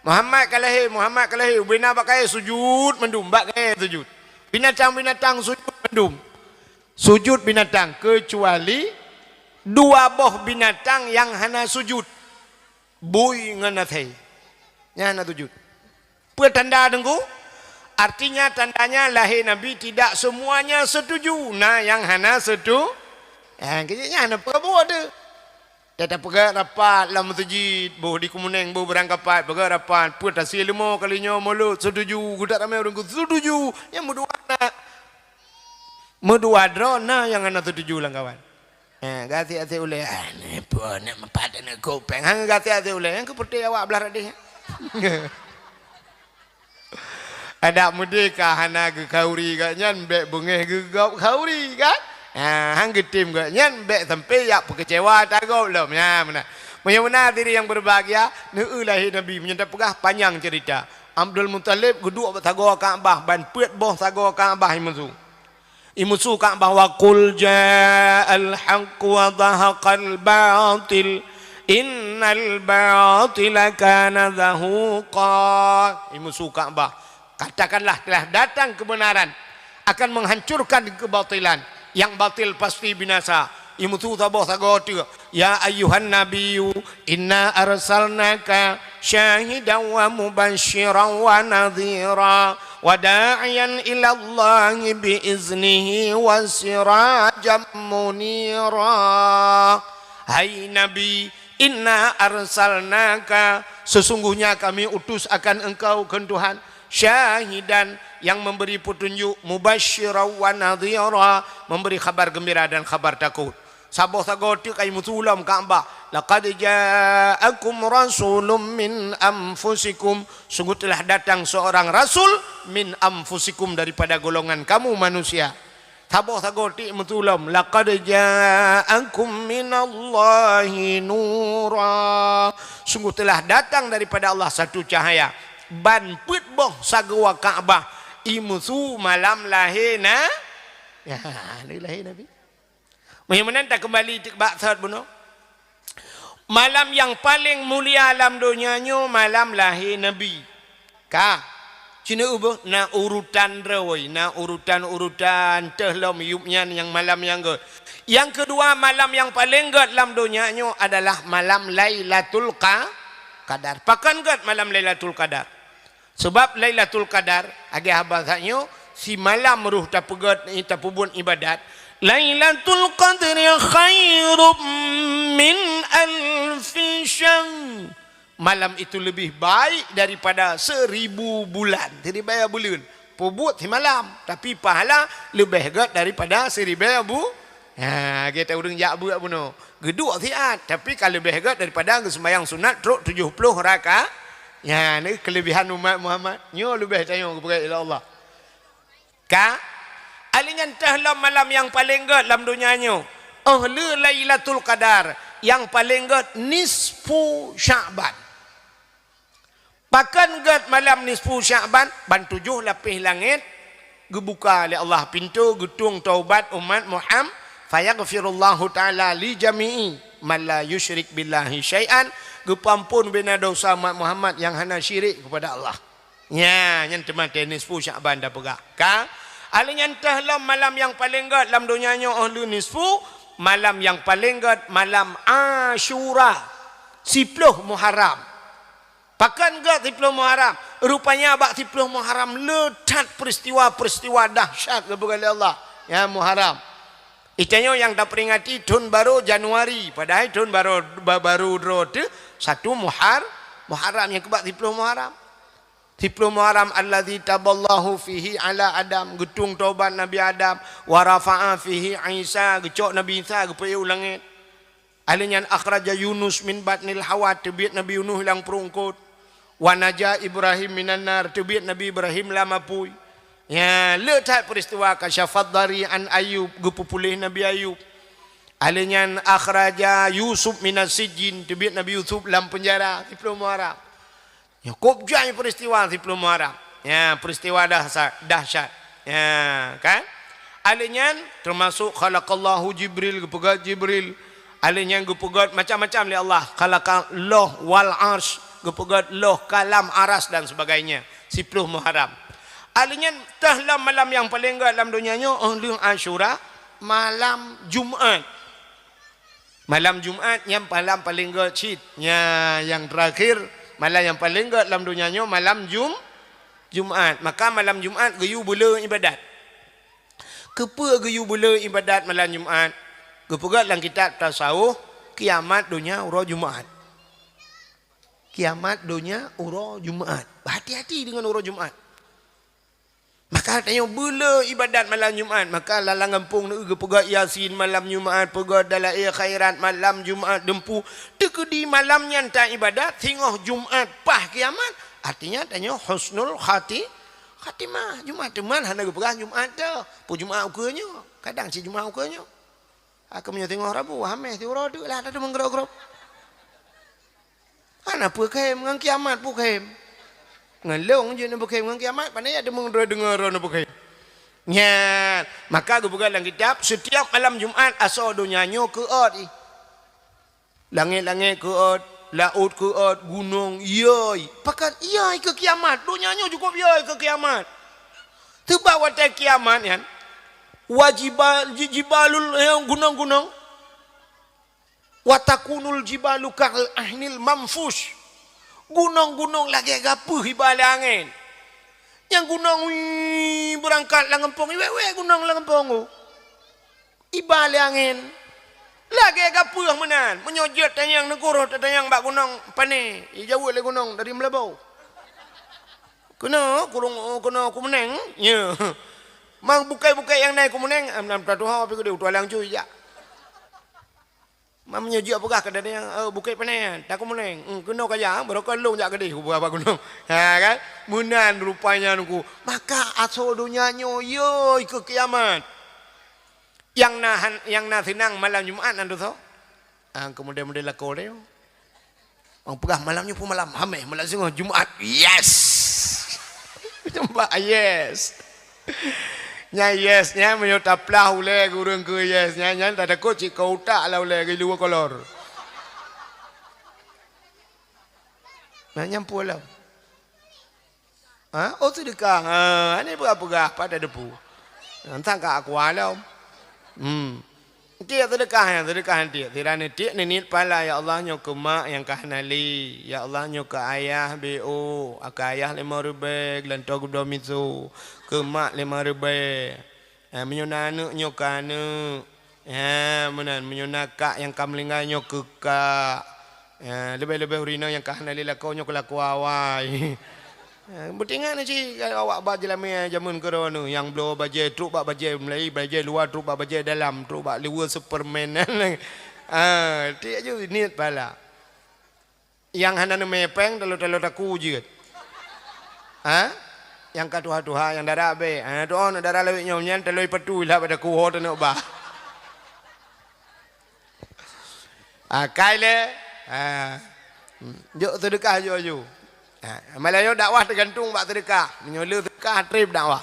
Muhammad ka lahé, Muhammad ka lahé, ubena bak kayèe sujut mandum, bak kayèe sujut. Binatang-binatang sujut mandum. Sujut binatang, keucuali dua boh binatang nyang hana sujut, bui ngon asèe. Nyan hana sujut. Peue tanda teungku? Artinya tandanya lahé Nabi tidak semuanya setuju. Na nyang hana setu-, eh, keu nyan hana peue buet teuh. Teutab peugah rapat lam meuseujid, boh di Keumeunéng, boh Beurangkapat, peugah rapat, peue tasie leumo kali nyoe mulod, setuju, geudak ramé ureueng setuju, nyang meudua na. Meudua droe na nyang hana setuju lam kawan. Eh, gasien-gasien ulèe, "Ah, ni peue nak meupat aneuk kupeng?" Han gasien-gasien ulèe, nyang keupeuteh awak blah radeh. Adak meudeh ka hana geukhauri gobnyan, bèk beungèh geugop khauri, kan? Ha, han geutem gobnyan, bèk sampai jak peukeucewa ata gob lom. Nyan meunan. Meunyoe meunan hadirin yang berbahagia, neueu lahé Nabi, meunyoe tapeugah panyang ceurita. Abdul Muthalib geuduek bak sagoe Ka'bah, ban peuet boh sagoe Ka'bah imusu. Imusu Ka'bah, "Wa qul ja'al haqq wa zahaqal batil, innal batila kana zahuqa." Imusu Ka'bah, "Katakanlah telah datang kebenaran akan menghancurkan kebatilan, yang batil pasti binasa." Imusu saboh sagoe teuk, "Ya ayyuhan nabiyyu, inna arsalnaka syahidan wa mubasysyiran wa nadhira, wa da'iyan ilallahi bi iznihi wa sirajan munira." Hai Nabi, inna arsalnaka, sesungguhnya kami utus akan engkau, kheun Tuhan, syahidan, yang memberi petunjuk, mubasysyiran wa nadhira, memberi khabar gembira dan khabar takut. Saboh sagoe teuk ka imusu lom Ka'bah. "Laqad ja'akum rasulun min anfusikum." Sungguh telah datang seorang rasul min anfusikum, daripada golongan kamu manusia. Saboh sagoe teuk imusu lom. "Laqad ja'akum minallahi nura." Sungguh telah datang daripada Allah satu cahaya. Ban peuet boh sagoe Ka'bah Imsu malam lahé na, ya, lahé Nabi. Meunyoe meunan takeumbali bak thot bunoe. Malam nyang paleng mulia lam donya nyoe malam lahé Nabi. Ka, ci neueu beuh, na urutan droe, na urutan-urutan teuh lom yup nyan nyang malam nyang gét. Nyang keudua, malam nyang paleng gét lam donya nyoe adalah malam Lailatul Qa-, Qadar. Pakon gét malam Lailatul Qadar? Sabab Lailatul Qadar, lagèe haba that nyoe, simalam roh tapeugét, tapeubuet ibadat. Lailatul Qadri khairum min alfi syahr. Malam itu lebih baik daripada seribu bulan. Siribèe buleuen. Peubuet simalam, tapi pahala leubeh gét daripada siribèe bu-, ha, gét ureueng jak beuet bunoe. Geuduek siat, tapi ka leubeh gét daripada geuseumbahyang sunat trok tujoh ploh raka-, nyan keulebihan umat Muhammad. Nyoe leubeh tanyoe geupeugah lé Allah. Ka? Alèh nyan teuh lom malam nyang paleng gét lam donya nyoe. Óh lheueh Lailatul Qadar, nyang paleng gét nisfu Sya'ban. Pakon gét malam nisfu Sya'ban? Ban tujoh lapéh langét geubuka lé Allah pintoe geutueng taubat umat Muham-, fayaghfirullahu ta'ala li jami'i man la yusyrik billahi syai'an, geupeuamphon bubena desya umat Muhammad nyang hana syirik keupada Allah. Nya, nyan teuma teuh nisfu Sya'ban tapeugah. Ka? Alèh nyan teuh lom malam nyang paleng gét lam donya nyoe óh lheueh nisfu, malam nyang paleng gét malam Asyura, siploh Muharram. Pakon gét siploh Muharram? Rupanya bak siploh Muharram le that peuristiwa-peuristiwa dahsyat geupeugah lé Allah. Ya, Muharram. Itanyoe nyang tapeuringati thon barô Januari, padahai thon barô, ba-, barô droe teuh satu Muhar-, Muharram nyang keubak siploh Muharram. Siploh Muharram, allazi taballahu fihi ala Adam, geutueng taubat Nabi Adam, wa rafa'a fihi Isa, geucok Nabi Isa geupeuék u langét. Alèh nyan akhraja Yunus min batnil hawa, teubiet Nabi Yunus lam pruet eungkôt. Wa naja Ibrahim minan nar, teubiet Nabi Ibrahim lam apui. Ya, le that peuristiwa kasyafad dari an Ayub, geupeupuléh Nabi Ayub. Alèh nyan akhraja Yusuf minas sijjin, teubiet Nabi Yusuf lam peunjara, siploh Muharram. Nyoe kôb jai peuristiwa siploh Muharram. Ya, peuristiwa dahsa-, dahsyat. Ya, kan? Alèh nyan teumasok khalaqallahu Jibril, geupeugét Jibril. Alèh nyan geupeugét macam-macam lé Allah. Khalaqallah wal arsy, geupeugét loh, kalam, aras dan sebagainya. Siploh Muharram. Alèh nyan teuh lom malam nyang paleng gét lam donya nyoe, óh lheueh Asyura, malam Jumat. Malam Jumat nyan malam paleng gét cit. Nya, nyang teurakhir, malam nyang paleng gét lam donya nyoe malam Jum-, Jumat. Maka malam Jumat geuyue beulé ibadat. Keupeue geuyue beulé ibadat malam Jumat? Geupeugah lam kitab tasawuf, kiamat donya uroe Jumat. Kiamat donya uroe Jumat. Hati-hati deungon uroe Jumat. Maka tanyoe beulé ibadat malam Jumat, maka lam gampông neueu geupeugah Yasin malam Jumat, peugah dalail khairat malam Jumat, deumpu teukeudi malam nyan ta ibadat singoh Jumat paih kiamat, artinya tanyoe husnul khati-, khatimah. Jumat teuma hana geupeugah Jumat teuh, peue Jumat ukeue nyoe, kadang cit Jumat ukeue nyoe. Aku meunyoe singoh Rabu, Hamèh siuroe teuk lah tateumeugrôp-grôp. Hana peue khem, ngon kiamat peue khem. Ngon lôn jeuet neupeukhem, ngon kiamat, pane ya deungoe droe, deungoe droe neupeukhem. Nyan, maka geupeugah lam kitab, setiap malam Jumat asoe donya nyoe keuôt ih. Langét-langét keuôt, laôt keuôt, gunong yôi. Pakon yôi keu kiamat, donya nyoe cukup yôi keu kiamat. Teuma watèe kiamat nyan, wa jibal-, ji-, jibalul, eh, gunong-gunong. Wa takunul jibalu kal ahnil manfush. Gunong-gunong lagèe gapeuh iba lé angén. Nyang gunong, wii, beurangkat lam gampông, iwèk-wèk gunong lam gampông, oh. Iba lé angén. Lagèe gapeuh meunan. Meunyoe jeuet tanyong neuguroh tatanyong bak gunong pane, ijaweueb lé gunong dari Meulaboh. Keunoe kurung, keunoe Kumeuneng, ya. Mang bukét-bukét nyang na i Kumeuneng, am, nam tatuho pi keudeh, utua lang cui jak. Meunyoe jeuet peugah keu datang, eh, Bukét Pane, ta Kumeuneng. Hmm, keunoe ka jak, barokon lôn jak keudeh, kupeugah bak gunong. Ha, kan? Meunan rupanya nungku. Maka asoe donya nyoe, yôi keu kiamat. Nyang na han-, nyang na seunang malam Jumat nan tu soe? Ah, keumudian-mudian lakoe teuh. Orang peugah malam nyoe pun malam Hamèh, malam singoh Jumat. Yes! Bak yes. Nyan yes, nyan meunyoe taplah ulèe keu ureueng keu yes, nyan, nyan tatakot cit keu utak lah ulèe keu luwa kolor. Nah, nyan peue lom. Ha? Oh, seudeukah. Ha, aneuk peugah-peugah, pat tadepu. Entang ka aqua lom. Hmm. Tiek seudeukah nyan, seudeukah nyan tiek. Sira neutiek neuniet pahala, "Ya Allah, nyoe keu mak nyang ka hana lé. Ya Allah, nyoe keu ayah B O, keu ayah limong ribèe, geulantoe geubloe miseue. Keu mak limong ribèe. Eh, meunyoe na aneuk, nyoe keu aneuk. Eh, meunan, meunyoe na kak nyang ka meuninggai, nyoe keu kak. Eh, leubeh-leubeh ureueng inong nyang ka hana lé lakoe, nyoe keu lakoe awai." Eh, beutingat na cit awak bak jeulamèe jameun keudroe nyoe, nyang bloe bajèe trok bak bajèe meulayi, bajèe luwa trok bak bajèe dalam, trok bak luwa Superman. Ah, tiek ju niet pahala. Nyang hana neumè pèng, talo-talo taku jeuet. Ha? Nyang ka tuha-tuha, nyang dara abéh. Ha, tu'oh na dara lawét nyoe nyan, talo ipatui lah bak taku ho taneuk bah. Ah, kai lé. Ah. Hmm. Jok seudeukah aju-aju. Ah, malah nyoe dakwah teugantung bak seudeukah. Meunyoe le seudeukah, trép dakwah.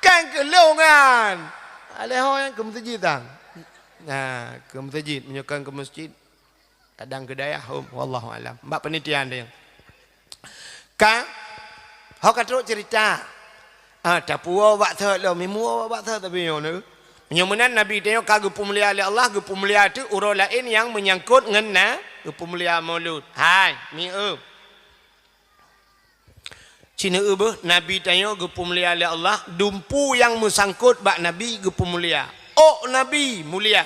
Kan keu lôn nyan. Alèh ho nyan keu meuseujid tan. Nah, keu meuseujid. Meunyoe kan keu meuseujid, kadang keu dayah, hom. Wallahu alam. Bak panitia deh. Ka, ho ka trok ceurita. Ah, tapuwoe bak thot lom, imuwoe bak thot tapi nyoe nyoe. Meunyoe meunan Nabi tanyoe ka geupeumulia lé Allah, geupeumulia teuk uroe laén nyang meunyangkot ngon na geupeumulia Maulud. Hai, mieu. Ci neueu beuh, Nabi tanyoe geupeumulia lé Allah, dumpu nyang meusangkot bak Nabi geupeumulia. Ôk Nabi mulia.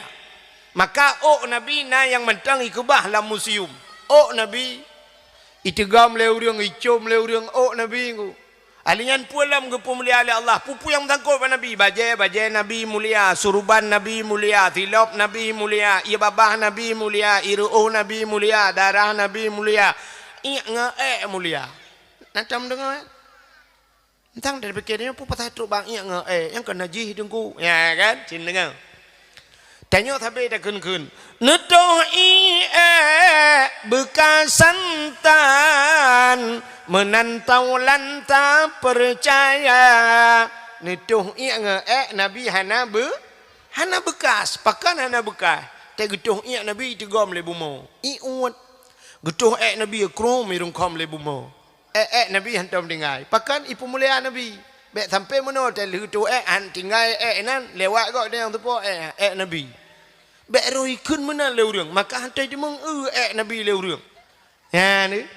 Maka ôk Nabi na nyang mantong ikeubah lam museum. Ôk Nabi iteugom lé ureueng, icôm lé ureueng ôk Nabi nyoe. Ahli nyan peue lom geupeumulia lé Allah. Peue-peue nyang meusangkot bak Nabi. Bajèe, bajèe Nabi mulia. Suruban Nabi mulia. Silop Nabi mulia. Ié babah Nabi mulia. Ié reuôh Nabi mulia. Darah Nabi mulia. Iék ngon èk mulia. Na tom deungoe? Entang dari pikir nyoe peue pasai trok bak iék ngon èk. Nyang keu najih teungku. Ya kan? Cit deungoe. Tanyoe sabe takheun-kheun, "Neutoh iék beukasan tan, meunan taulan tapeucaya." Neutoh iék ngon èk Nabi hana beu-, hana beukas. Pakon hana beukas? Teuh geutoh iék Nabi iteugom lé bumoe. Ié uet. Geutoh èk Nabi krom irungkhom lé bumoe. Èk-èk Nabi hantom tinggai. Pakon ipeumulia Nabi? Bèk sampoe meunoe teuh lheueh toh èk han tinggai èk nan, lewat gob nyang teupoh èk, èk Nabi. Bèk roh ikheun meunan lé ureueng, maka hantom teumeung eu èk Nabi lé ureueng. Nyan,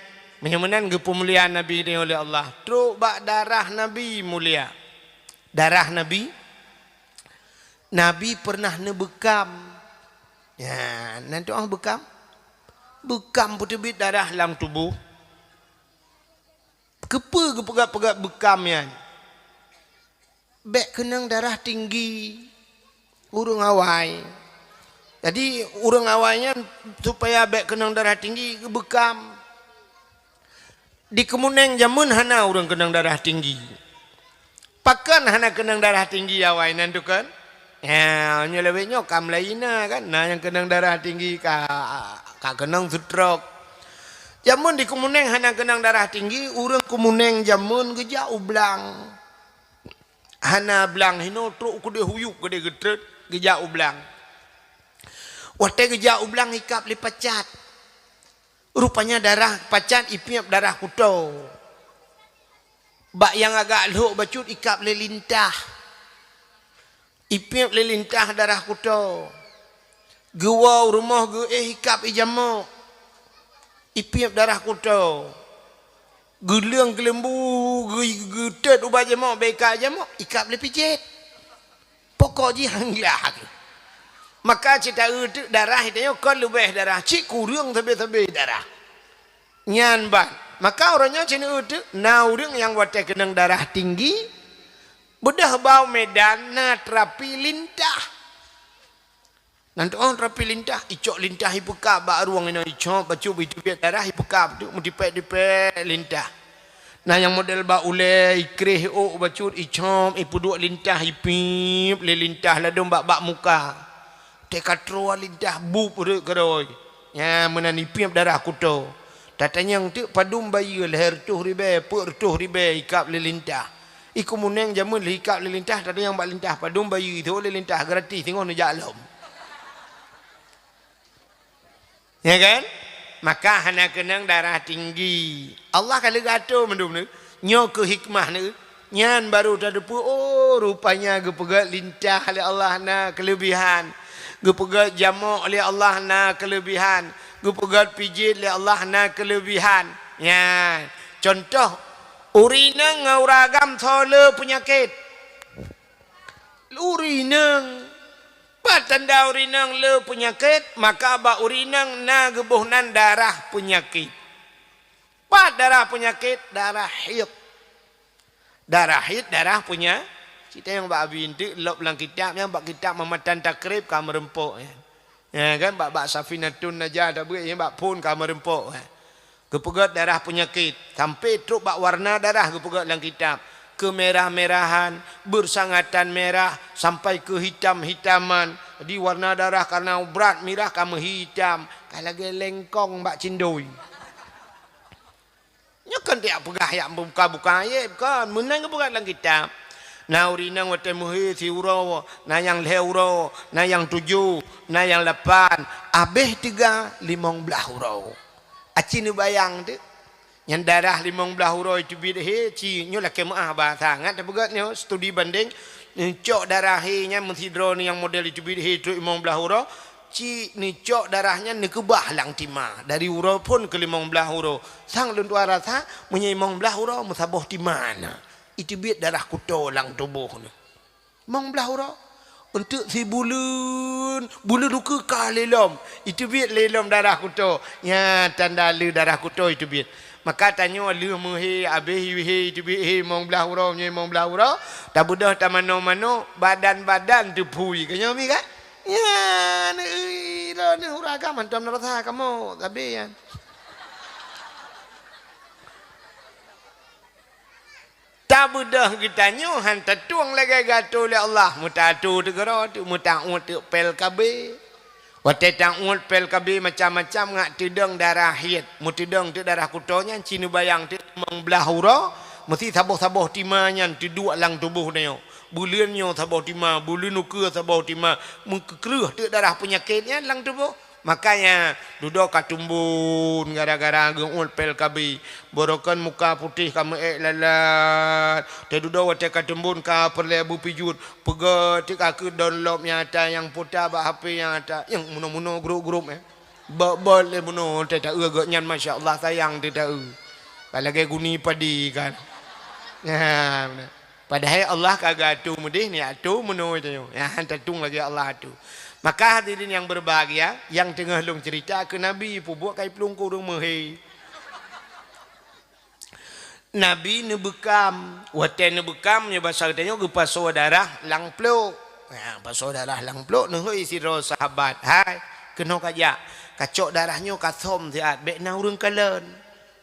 meunyoe meunan geupeumulia Nabi tanyoe lé Allah, trok bak darah Nabi mulia. Darah Nabi, Nabi pernah neubeukam. Nyan, nan tu'oh beukam? Beukam peuteubiet darah lam tuboh. Keupeue geupeugah-peugah beukam nyan? Bèk keunong darah tinggi ureueng awai. Jadi, ureueng awai nyan supaya bèk keunong darah tinggi, geubeukam. Di Keumuneng jameun hana ureueng keunong darah tinggi. Pakon hana keunong darah tinggi awai nan tu kan? Ya, nyoe lawét nyoe ka mulai na kan, na nyang keunong darah tinggi ka, ka keunong stroke. Jameun di Keumuneng hana keunong darah tinggi, ureueng Keumuneng jameun geujak u blang. Hana blang hinoe trok keudeh huyup keudeh geutrôt geujak u blang. Watèe geujak u blang ikab lé pacat. Rupanya darah pacat ipiep darah kuto. Bak nyang agak lhok bacut ikab lé lintah. Ipiep lé lintah darah kuto. Geuwoe u rumoh geuéh ikab ijamok. Ipiep darah kuto. Geuleueng keuleumbu geu-, geutôt ubak jamok, bèk ikab jamok, ikab lé pijet. Pokok jih han glah. Maka cit taeu teuk darah tanyoe kon leubeh darah, cit kureueng sabe-sabe darah. Nyan ban. Maka uroe nyoe cit neueu teuk na ureueng nyang watèe keunong darah tinggi, beudôh bak u Medan na terapi lintah. Nan tu'oh terapi lintah, icok lintah ipeukab bak rueng inoe icok, bacut iteubiet darah ipeukab teuk meutipèk-tipèk lintah. Na nyang model bak ulèe, ikreh ôk bacut, icom, ipeuduek lintah, ipiep lé lintah ladôm bak, bak muka. Teuka troe lintah bup rhot keudroe. Nyan meunan ipiep darah kuto. Tatanyong teuk padum bayeue lhèe reutôh ribèe, peuet reutôh ribèe ikab lé lintah. Iku muneng jameun lheuh ikab lé lintah, tatanyong bak lintah padum bayeue, ithok lé lintah gratis, singoh neujak lom. Ya kan? Maka hana keunong darah tinggi. Allah ka lheueh geuatoe mandum nyoe. Nyoe keuh hikmah nyoe. Nyan baru tateupeue, oh, rupanya geupeugét lintah lé Allah na keuleubihan. Geupeugét jamok lé Allah na keuleubihan. Geupeugét pijet lé Allah na keuleubihan. Nyan. Contoh, ureueng inong ngon ureueng agam soe le peunyakét. Ureueng inong. Pat tanda ureueng inong le peunyakét, maka bak ureueng inong na geuboh nan darah peunyakét. Pat darah peunyakét, darah haid. Darah haid, darah punya-, cit tanyong bak Abi Enteuk lop lam kitab nyan, bak kitab Mamatan Takrib ka meureumpok nyan. Ya kan, bak, bak Safinatun Najah tabeuet nyan, bak phon ka meureumpok nyan. Geupeugét darah peunyakét, sampai trok bak warna darah geupeugét lam kitab. Keumerah-merahan, bersangatan merah, sampai keuhitam-hitaman. Jadi warna darah karena brat mirah ka meuhitam, ka lagèe lengkong bak cindoi. Nyoe kon tiak peugah yak buka-buka ayat, kon. Meunan geupeugah lam kitab. Na ureueng inong watèe meuhé siuroe, na nyang lhèe uroe, na nyang tujoh, na nyang lapan, abéh teuga limong blaih uroe. Aci neubayang teuk. Nyan darah limong blaih uroe teubiet hé, ci nyoe lakèe meu'ah bahasa. Ngat tapeugah nyoe studi banding, neucok darah hé nyan meusidroe nyang model teubiet hé trok limong blaih uroe, Ci neucok darah nyan neukeubah lam tima, dari uroe phon keu limong blaih uroe. Sang lôn tuan rasa, meunyoe limong blaih uroe meusaboh tima na, iteubiet darah kuto lam tuboh nyoe. Limong blaih uroe, eunteuk sibuleuen, buleuen ukeue ka lé lom, iteubiet lé lom darah kuto. Nyan tanda le darah kuto iteubiet. Maka tanyoe lheueh meuhé, abéh hé, iteubiet hé limong blaih uroe, meunyoe limong blaih uroe, tabeudôh tamanoe-manoe, badan-badan teuphui. Ka nyoe mi kan? Nyan, ih, droeneuh ureueng agam mantong meurasa kamoe, sabe nyan. Tabeudôh geutanyoe han tatueng lagèe geuatoe lé Allah, meutatu teuk keudroe teuk, meutauet teuk pil KB. Watèe tauet pil KB macam-macam ngat teudong darah haid, meuteudong teuk darah kuto nyan, ci neubayang teuk limong blaih uroe, meusti saboh-saboh tima nyan teuduek lam tuboh nyoe. Buleuen nyoe saboh tima, buleuen ukeue saboh tima, meukeukreue teuk darah peunyakét nyan lam tuboh. Makanya, dudoe ka tumbon gara-gara geuuet pil KB. Borokan muka putéh ka meu-ék lalat. Teududoe watèe ka tumbon ka peureulèe beupijuet. Peugah teuk ka keu download nyang ata nyang puta bak HP nyang ata. Nyang munoe-munoe grup-grup, eh. Bot-bot lé munoe teuh taeu gobnyan, masya Allah, sayang teuh taeu. Ka lagèe guni padi kan. Nah, beuna. Padahai Allah ka geuatoe meudeh, ni atoe meunoe tanyoe. Nyang han tatueng lagèe Allah atoe. Maka hadirin yang berbahagia, nyang teungoh lôn ceurita keu Nabi, peubuet kai plueng keu ureueng meuhé. Nabi neubeukam. Watèe neubeukam, nyoe basa geutanyoe geupasoe darah lam plôk. Ha, pasoe darah lam plôk, neuhôi sidroe sahabat, "Hai, keunoe kajak, kacok darah nyoe kasöm siat, bèk na ureueng kalon."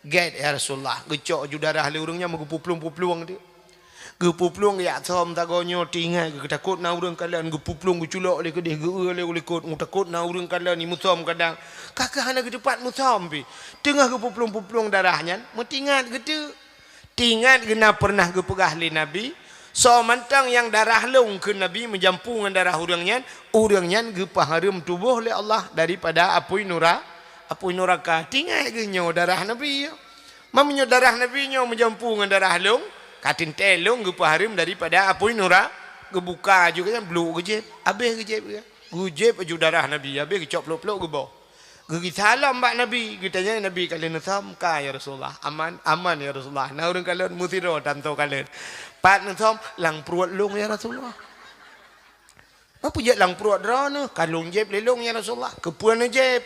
"Gèt, ya Rasulullah." Geucok ju darah lé ureueng nyan meugeupuplueng-puplueng teuk. Geupuplueng geujak söm sagoe nyoe, teuingat geutakot na ureueng kalon, geupuplueng geuculok lé keudeh, geueu lé u likot, meutakot na ureueng kalon, imeusöm kadang. Ka keuh hana geuteupat meusöm pih. Teungoh geupuplueng-puplueng darah nyan, meuteuingat geuteuk. Teuingat geuh na peureunah geupeugah lé Nabi, "Soe mantong nyang darah lôn," kheun Nabi, "meujampu ngon darah ureueng nyan, ureueng nyan geupeuhareuem tuboh lé Allah daripada apui nura-, apui nuraka." Teuingat geuh nyoe darah Nabi nyoe. Meunyoe darah Nabi nyoe meujampu ngon darah lôn, ka teuntèe lôn geupeuhareuem daripada apui nura-, geubuka aju geuh nyan, bluk geujieb, abéh geujieb geuh. Geujieb aju darah Nabi, abéh geucok plôk-plôk geuboh. Geugisa lom bak Nabi, geutanyong Nabi, "Ka lheueh neusöm?" "Ka, ya Rasulullah." "Aman?" "Aman, ya Rasulullah." "Na ureueng kalon?" "Meusidroe tanto kalon." "Pat neusöm?" "Lam pruet lôn, ya Rasulullah." "Peue jeuet lam pruet droeneuh?" "Ka lôn jieb lé lôn, ya Rasulullah." "Keupeue neujieb?"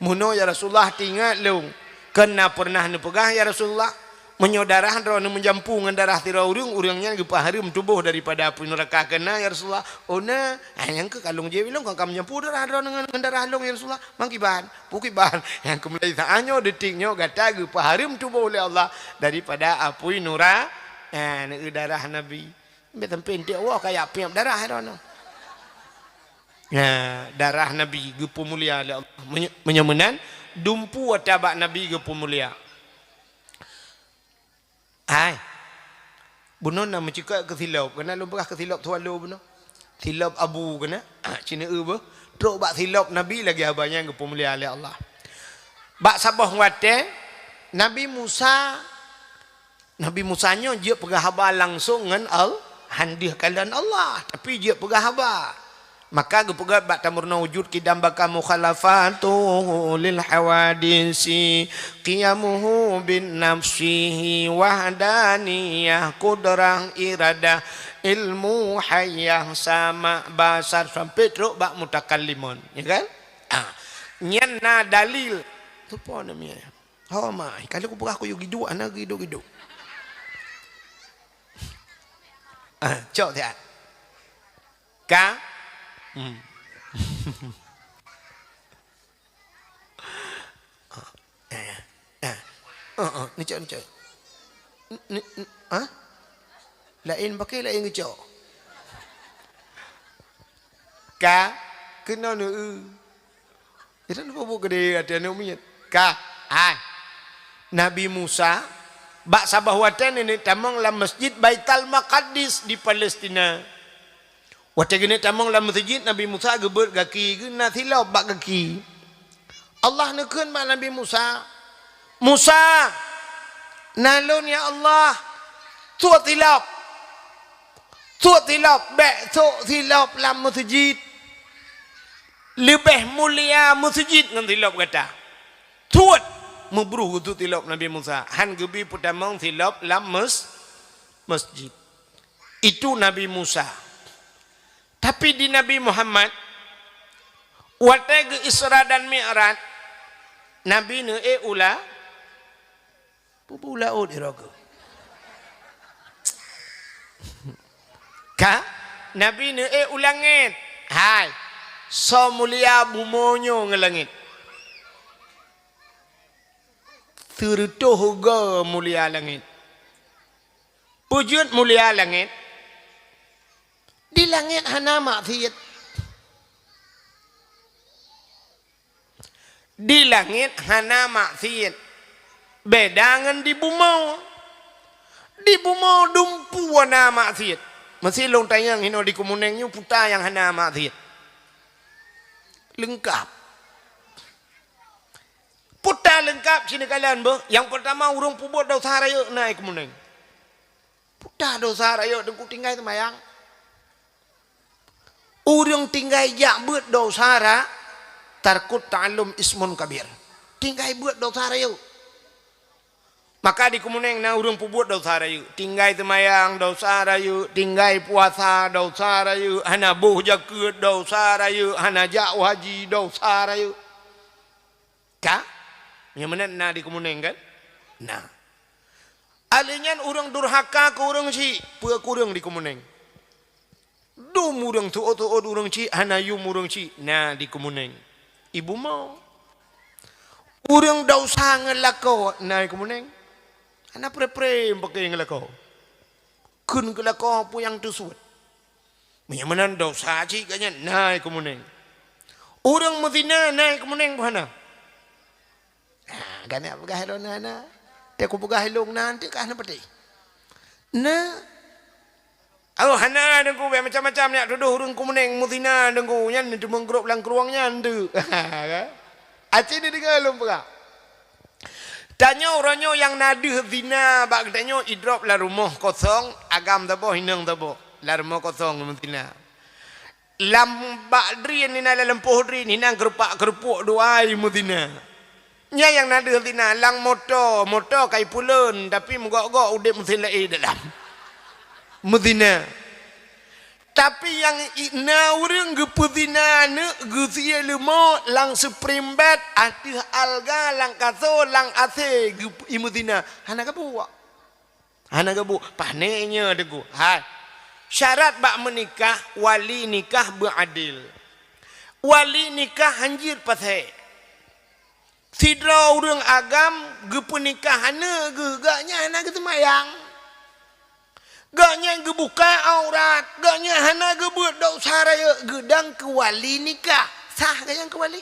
"Meunoe, ya Rasulullah, teuingat lôn, kon na peureunah neupeugah, ya Rasulullah, meunyoe darah droeneuh meujampu ngon darah sidroe ureueng, ureueng nyan geupeuhareuem tuboh daripada apui nuraka, kon na, ya Rasulullah?" "Oh na." "Ah, nyang keuh ka lôn jieb lé lôn, kon ka meujampu darah droeneuh ngon, ngon darah lôn, ya Rasulullah." "Mangkiban?" "Pue kiban?" "Nyang keuh mulai saat nyoe, detik nyoe, gata geupeuhareuem tuboh lé Allah daripada apui nura-, ah, neu-, darah Nabi." Bèk sampai eunteuk woe kajak piep darah droeneuh. Nah, darah Nabi geupeumulia lé Allah. Meunyo-, meunyoe meunan, dumpeue ata bak Nabi geupeumulia. Hai. Bunoe na meucukot keu silop, keunan lôn peugah keu silop Swallow bunoe. Silop Abu keunan, ah, Cina eu beuh. Trok bak silop Nabi lagée haba nyan geupeumulia lé Allah. Bak saboh watée, Nabi Musa, Nabi Musa nyoe jeuet peugah haba langsong ngon Al-, han deuh kalon Allah, tapi jeuet peugah haba. Maka geupeugah bak tameurunoe wujud kidam baka mukhalafatuhu lil hawadisi, qiyamuhu bin nafsihi wahdaniyah, qudrah, iradah, ilmu, hayah, sama, basar, sampai trok bak mutakallimun, ya kan? Ah. Nyan na dalil. Tu po namanya. Ho mai, kalau kupeugah kuyue giduk, hana giduk-giduk. Ah, cok siat. Ka? Hmm. Ah, eh, eh. Oh, oh, ni cok, ni cok. Ni, ni, ah? Laén pakai, laén geucok. Ka? Keunoe neu-eu. Itu peubuet gede hati aneuk miet. Ka, hai. Nabi Musa, bak saboh watée nenek tamong lam Masjid Baital Maqadis di Palestina. Watée geuneuk tamong lam meuseujid, Nabi Musa geubeuet gaki geuh na silop bak gaki. Allah neukheun bak Nabi Musa, "Musa, na lôn ya Allah, suet silop. Suet silop, bék suet silop lam meuseujid. Leubeh mulia meuseujid ngon silop gata." Suet! Meubruh geusuet silop Nabi Musa. Han geubi peutamong silop lam mes-, masjid. Itu Nabi Musa. Tapi di Nabi Muhammad, watée geu Isra dan Mi'raj, Nabi neuék u la-, Peue beu laôt droe geuh? Ka? Nabi neuék u langét. Hai, soe mulia bumoe nyoe ngon langét? Sireutôh goe mulia langét. Peue jeuet mulia langét? Di langét hana maksiet. Di langét hana maksiet, beda ngon di bumoe. Di bumoe dumpeue na maksiet. Meusi lôn tanyong hinoe di Keumeuneung nyoe peue nyang hana maksiet? Leungkab. Peue leungkab sineukala beuh. Nyang peurtama, ureuëng peubuet desya rayeuk na i Keumeuneung. Peue desya rayeuk, Teungku, tinggai seumayang. Ureuëng tinggai jak beuet desya rayeuk, tarkut ta'allum ismun kabir. Tinggai beuet desya rayeuk. Maka di Keumeuneung na ureuëng peubuet desya rayeuk. Tinggai seumayang desya rayeuk, tinggai puasa desya rayeuk, hana boh jakeuet desya rayeuk, hana jak haji desya rayeuk. Ka? Nyang meunan na di Keumeuneung kan? Na. Alèh nyan ureuëng durhaka keu ureuëng chik, peue kureueng di Keumeuneung. Dum ureuëng tuôt-tuôt ureuëng chik, hana yum ureuëng chik, na di Keumeuneung. I bumoe. Ureuëng desya ngon lakoe, na i Keumeuneung. Hana pre-pre pakè ngon lakoe. Kheun keu lakoe peue nyang teusuet. Meunyoe meunan desya cit gobnyan na i Keumeuneung. Ureuëng meuzina na i Keumeuneung peue hana? Ah, gobnyan peugah lôn na, na. Teuk kupeugah lôn na, teuk ka hana peutéh. Na. Oh, hana, Teungku, bèk macam-macam nyak tudoh ureuëng Keumeuneung meuzina, Teungku. Nyan teumeugrôp lam krueng nyan, teuk. Aci ni deungoe lôn peugah. Tanyoe uroe nyoe nyang na deuh zina bak geutanyoe idrop lam rumoh kosong, agam saboh, inong saboh. Lam rumoh kosong meuzina. Lam bak drien inan, lam lampôh drien inan, keurupak-keurupuek dua ai meuzina. Nyan nyang na deuh zina, lam moto, moto ka ipuleuen, tapi meugok-gok udép meusén laén dalam. Meuzina. Tapi nyang i-, na ureuëng geupeuzina aneuk geusie leumo lam spring bed ateueh alga, lam kaso, lam asé geu-, imeuzina. Hana geubuet. Hana geubuet. Pané nyoe Teungku. Hai. Syarat bak meunikah, wali nikah beuadil. Wali nikah hanjeuet pasék. Sidroe ureuëng agam geupeunikah aneuk geuh, gobnyan hana geuseumayang. Gobnyan geubuka aurat, gobnyan hana geubeuet desya rayeuk, geudong keu wali nikah. Sah gobnyan keu wali?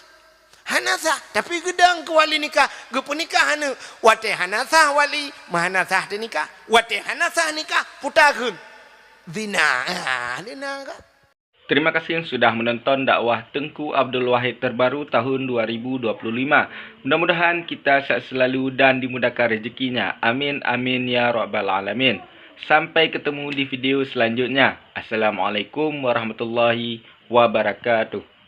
Hana sah, tapi geudong keu wali nikah, geupeunikah aneuk. Watée hana sah wali, meuhana sah teunikah. Watée hana sah nikah, puta kheun. Zina. Ah, zina kan? Terima kasih sudah menonton dakwah Teungku Abdul Wahid terbaru tahun dua ribu dua puluh lima. Mudah-mudahan kita sehat selalu dan dimudahkan rezekinya. Amin, amin, ya rabbal alamin. Sampai ketemu di video selanjutnya. Assalamualaikum warahmatullahi wabarakatuh.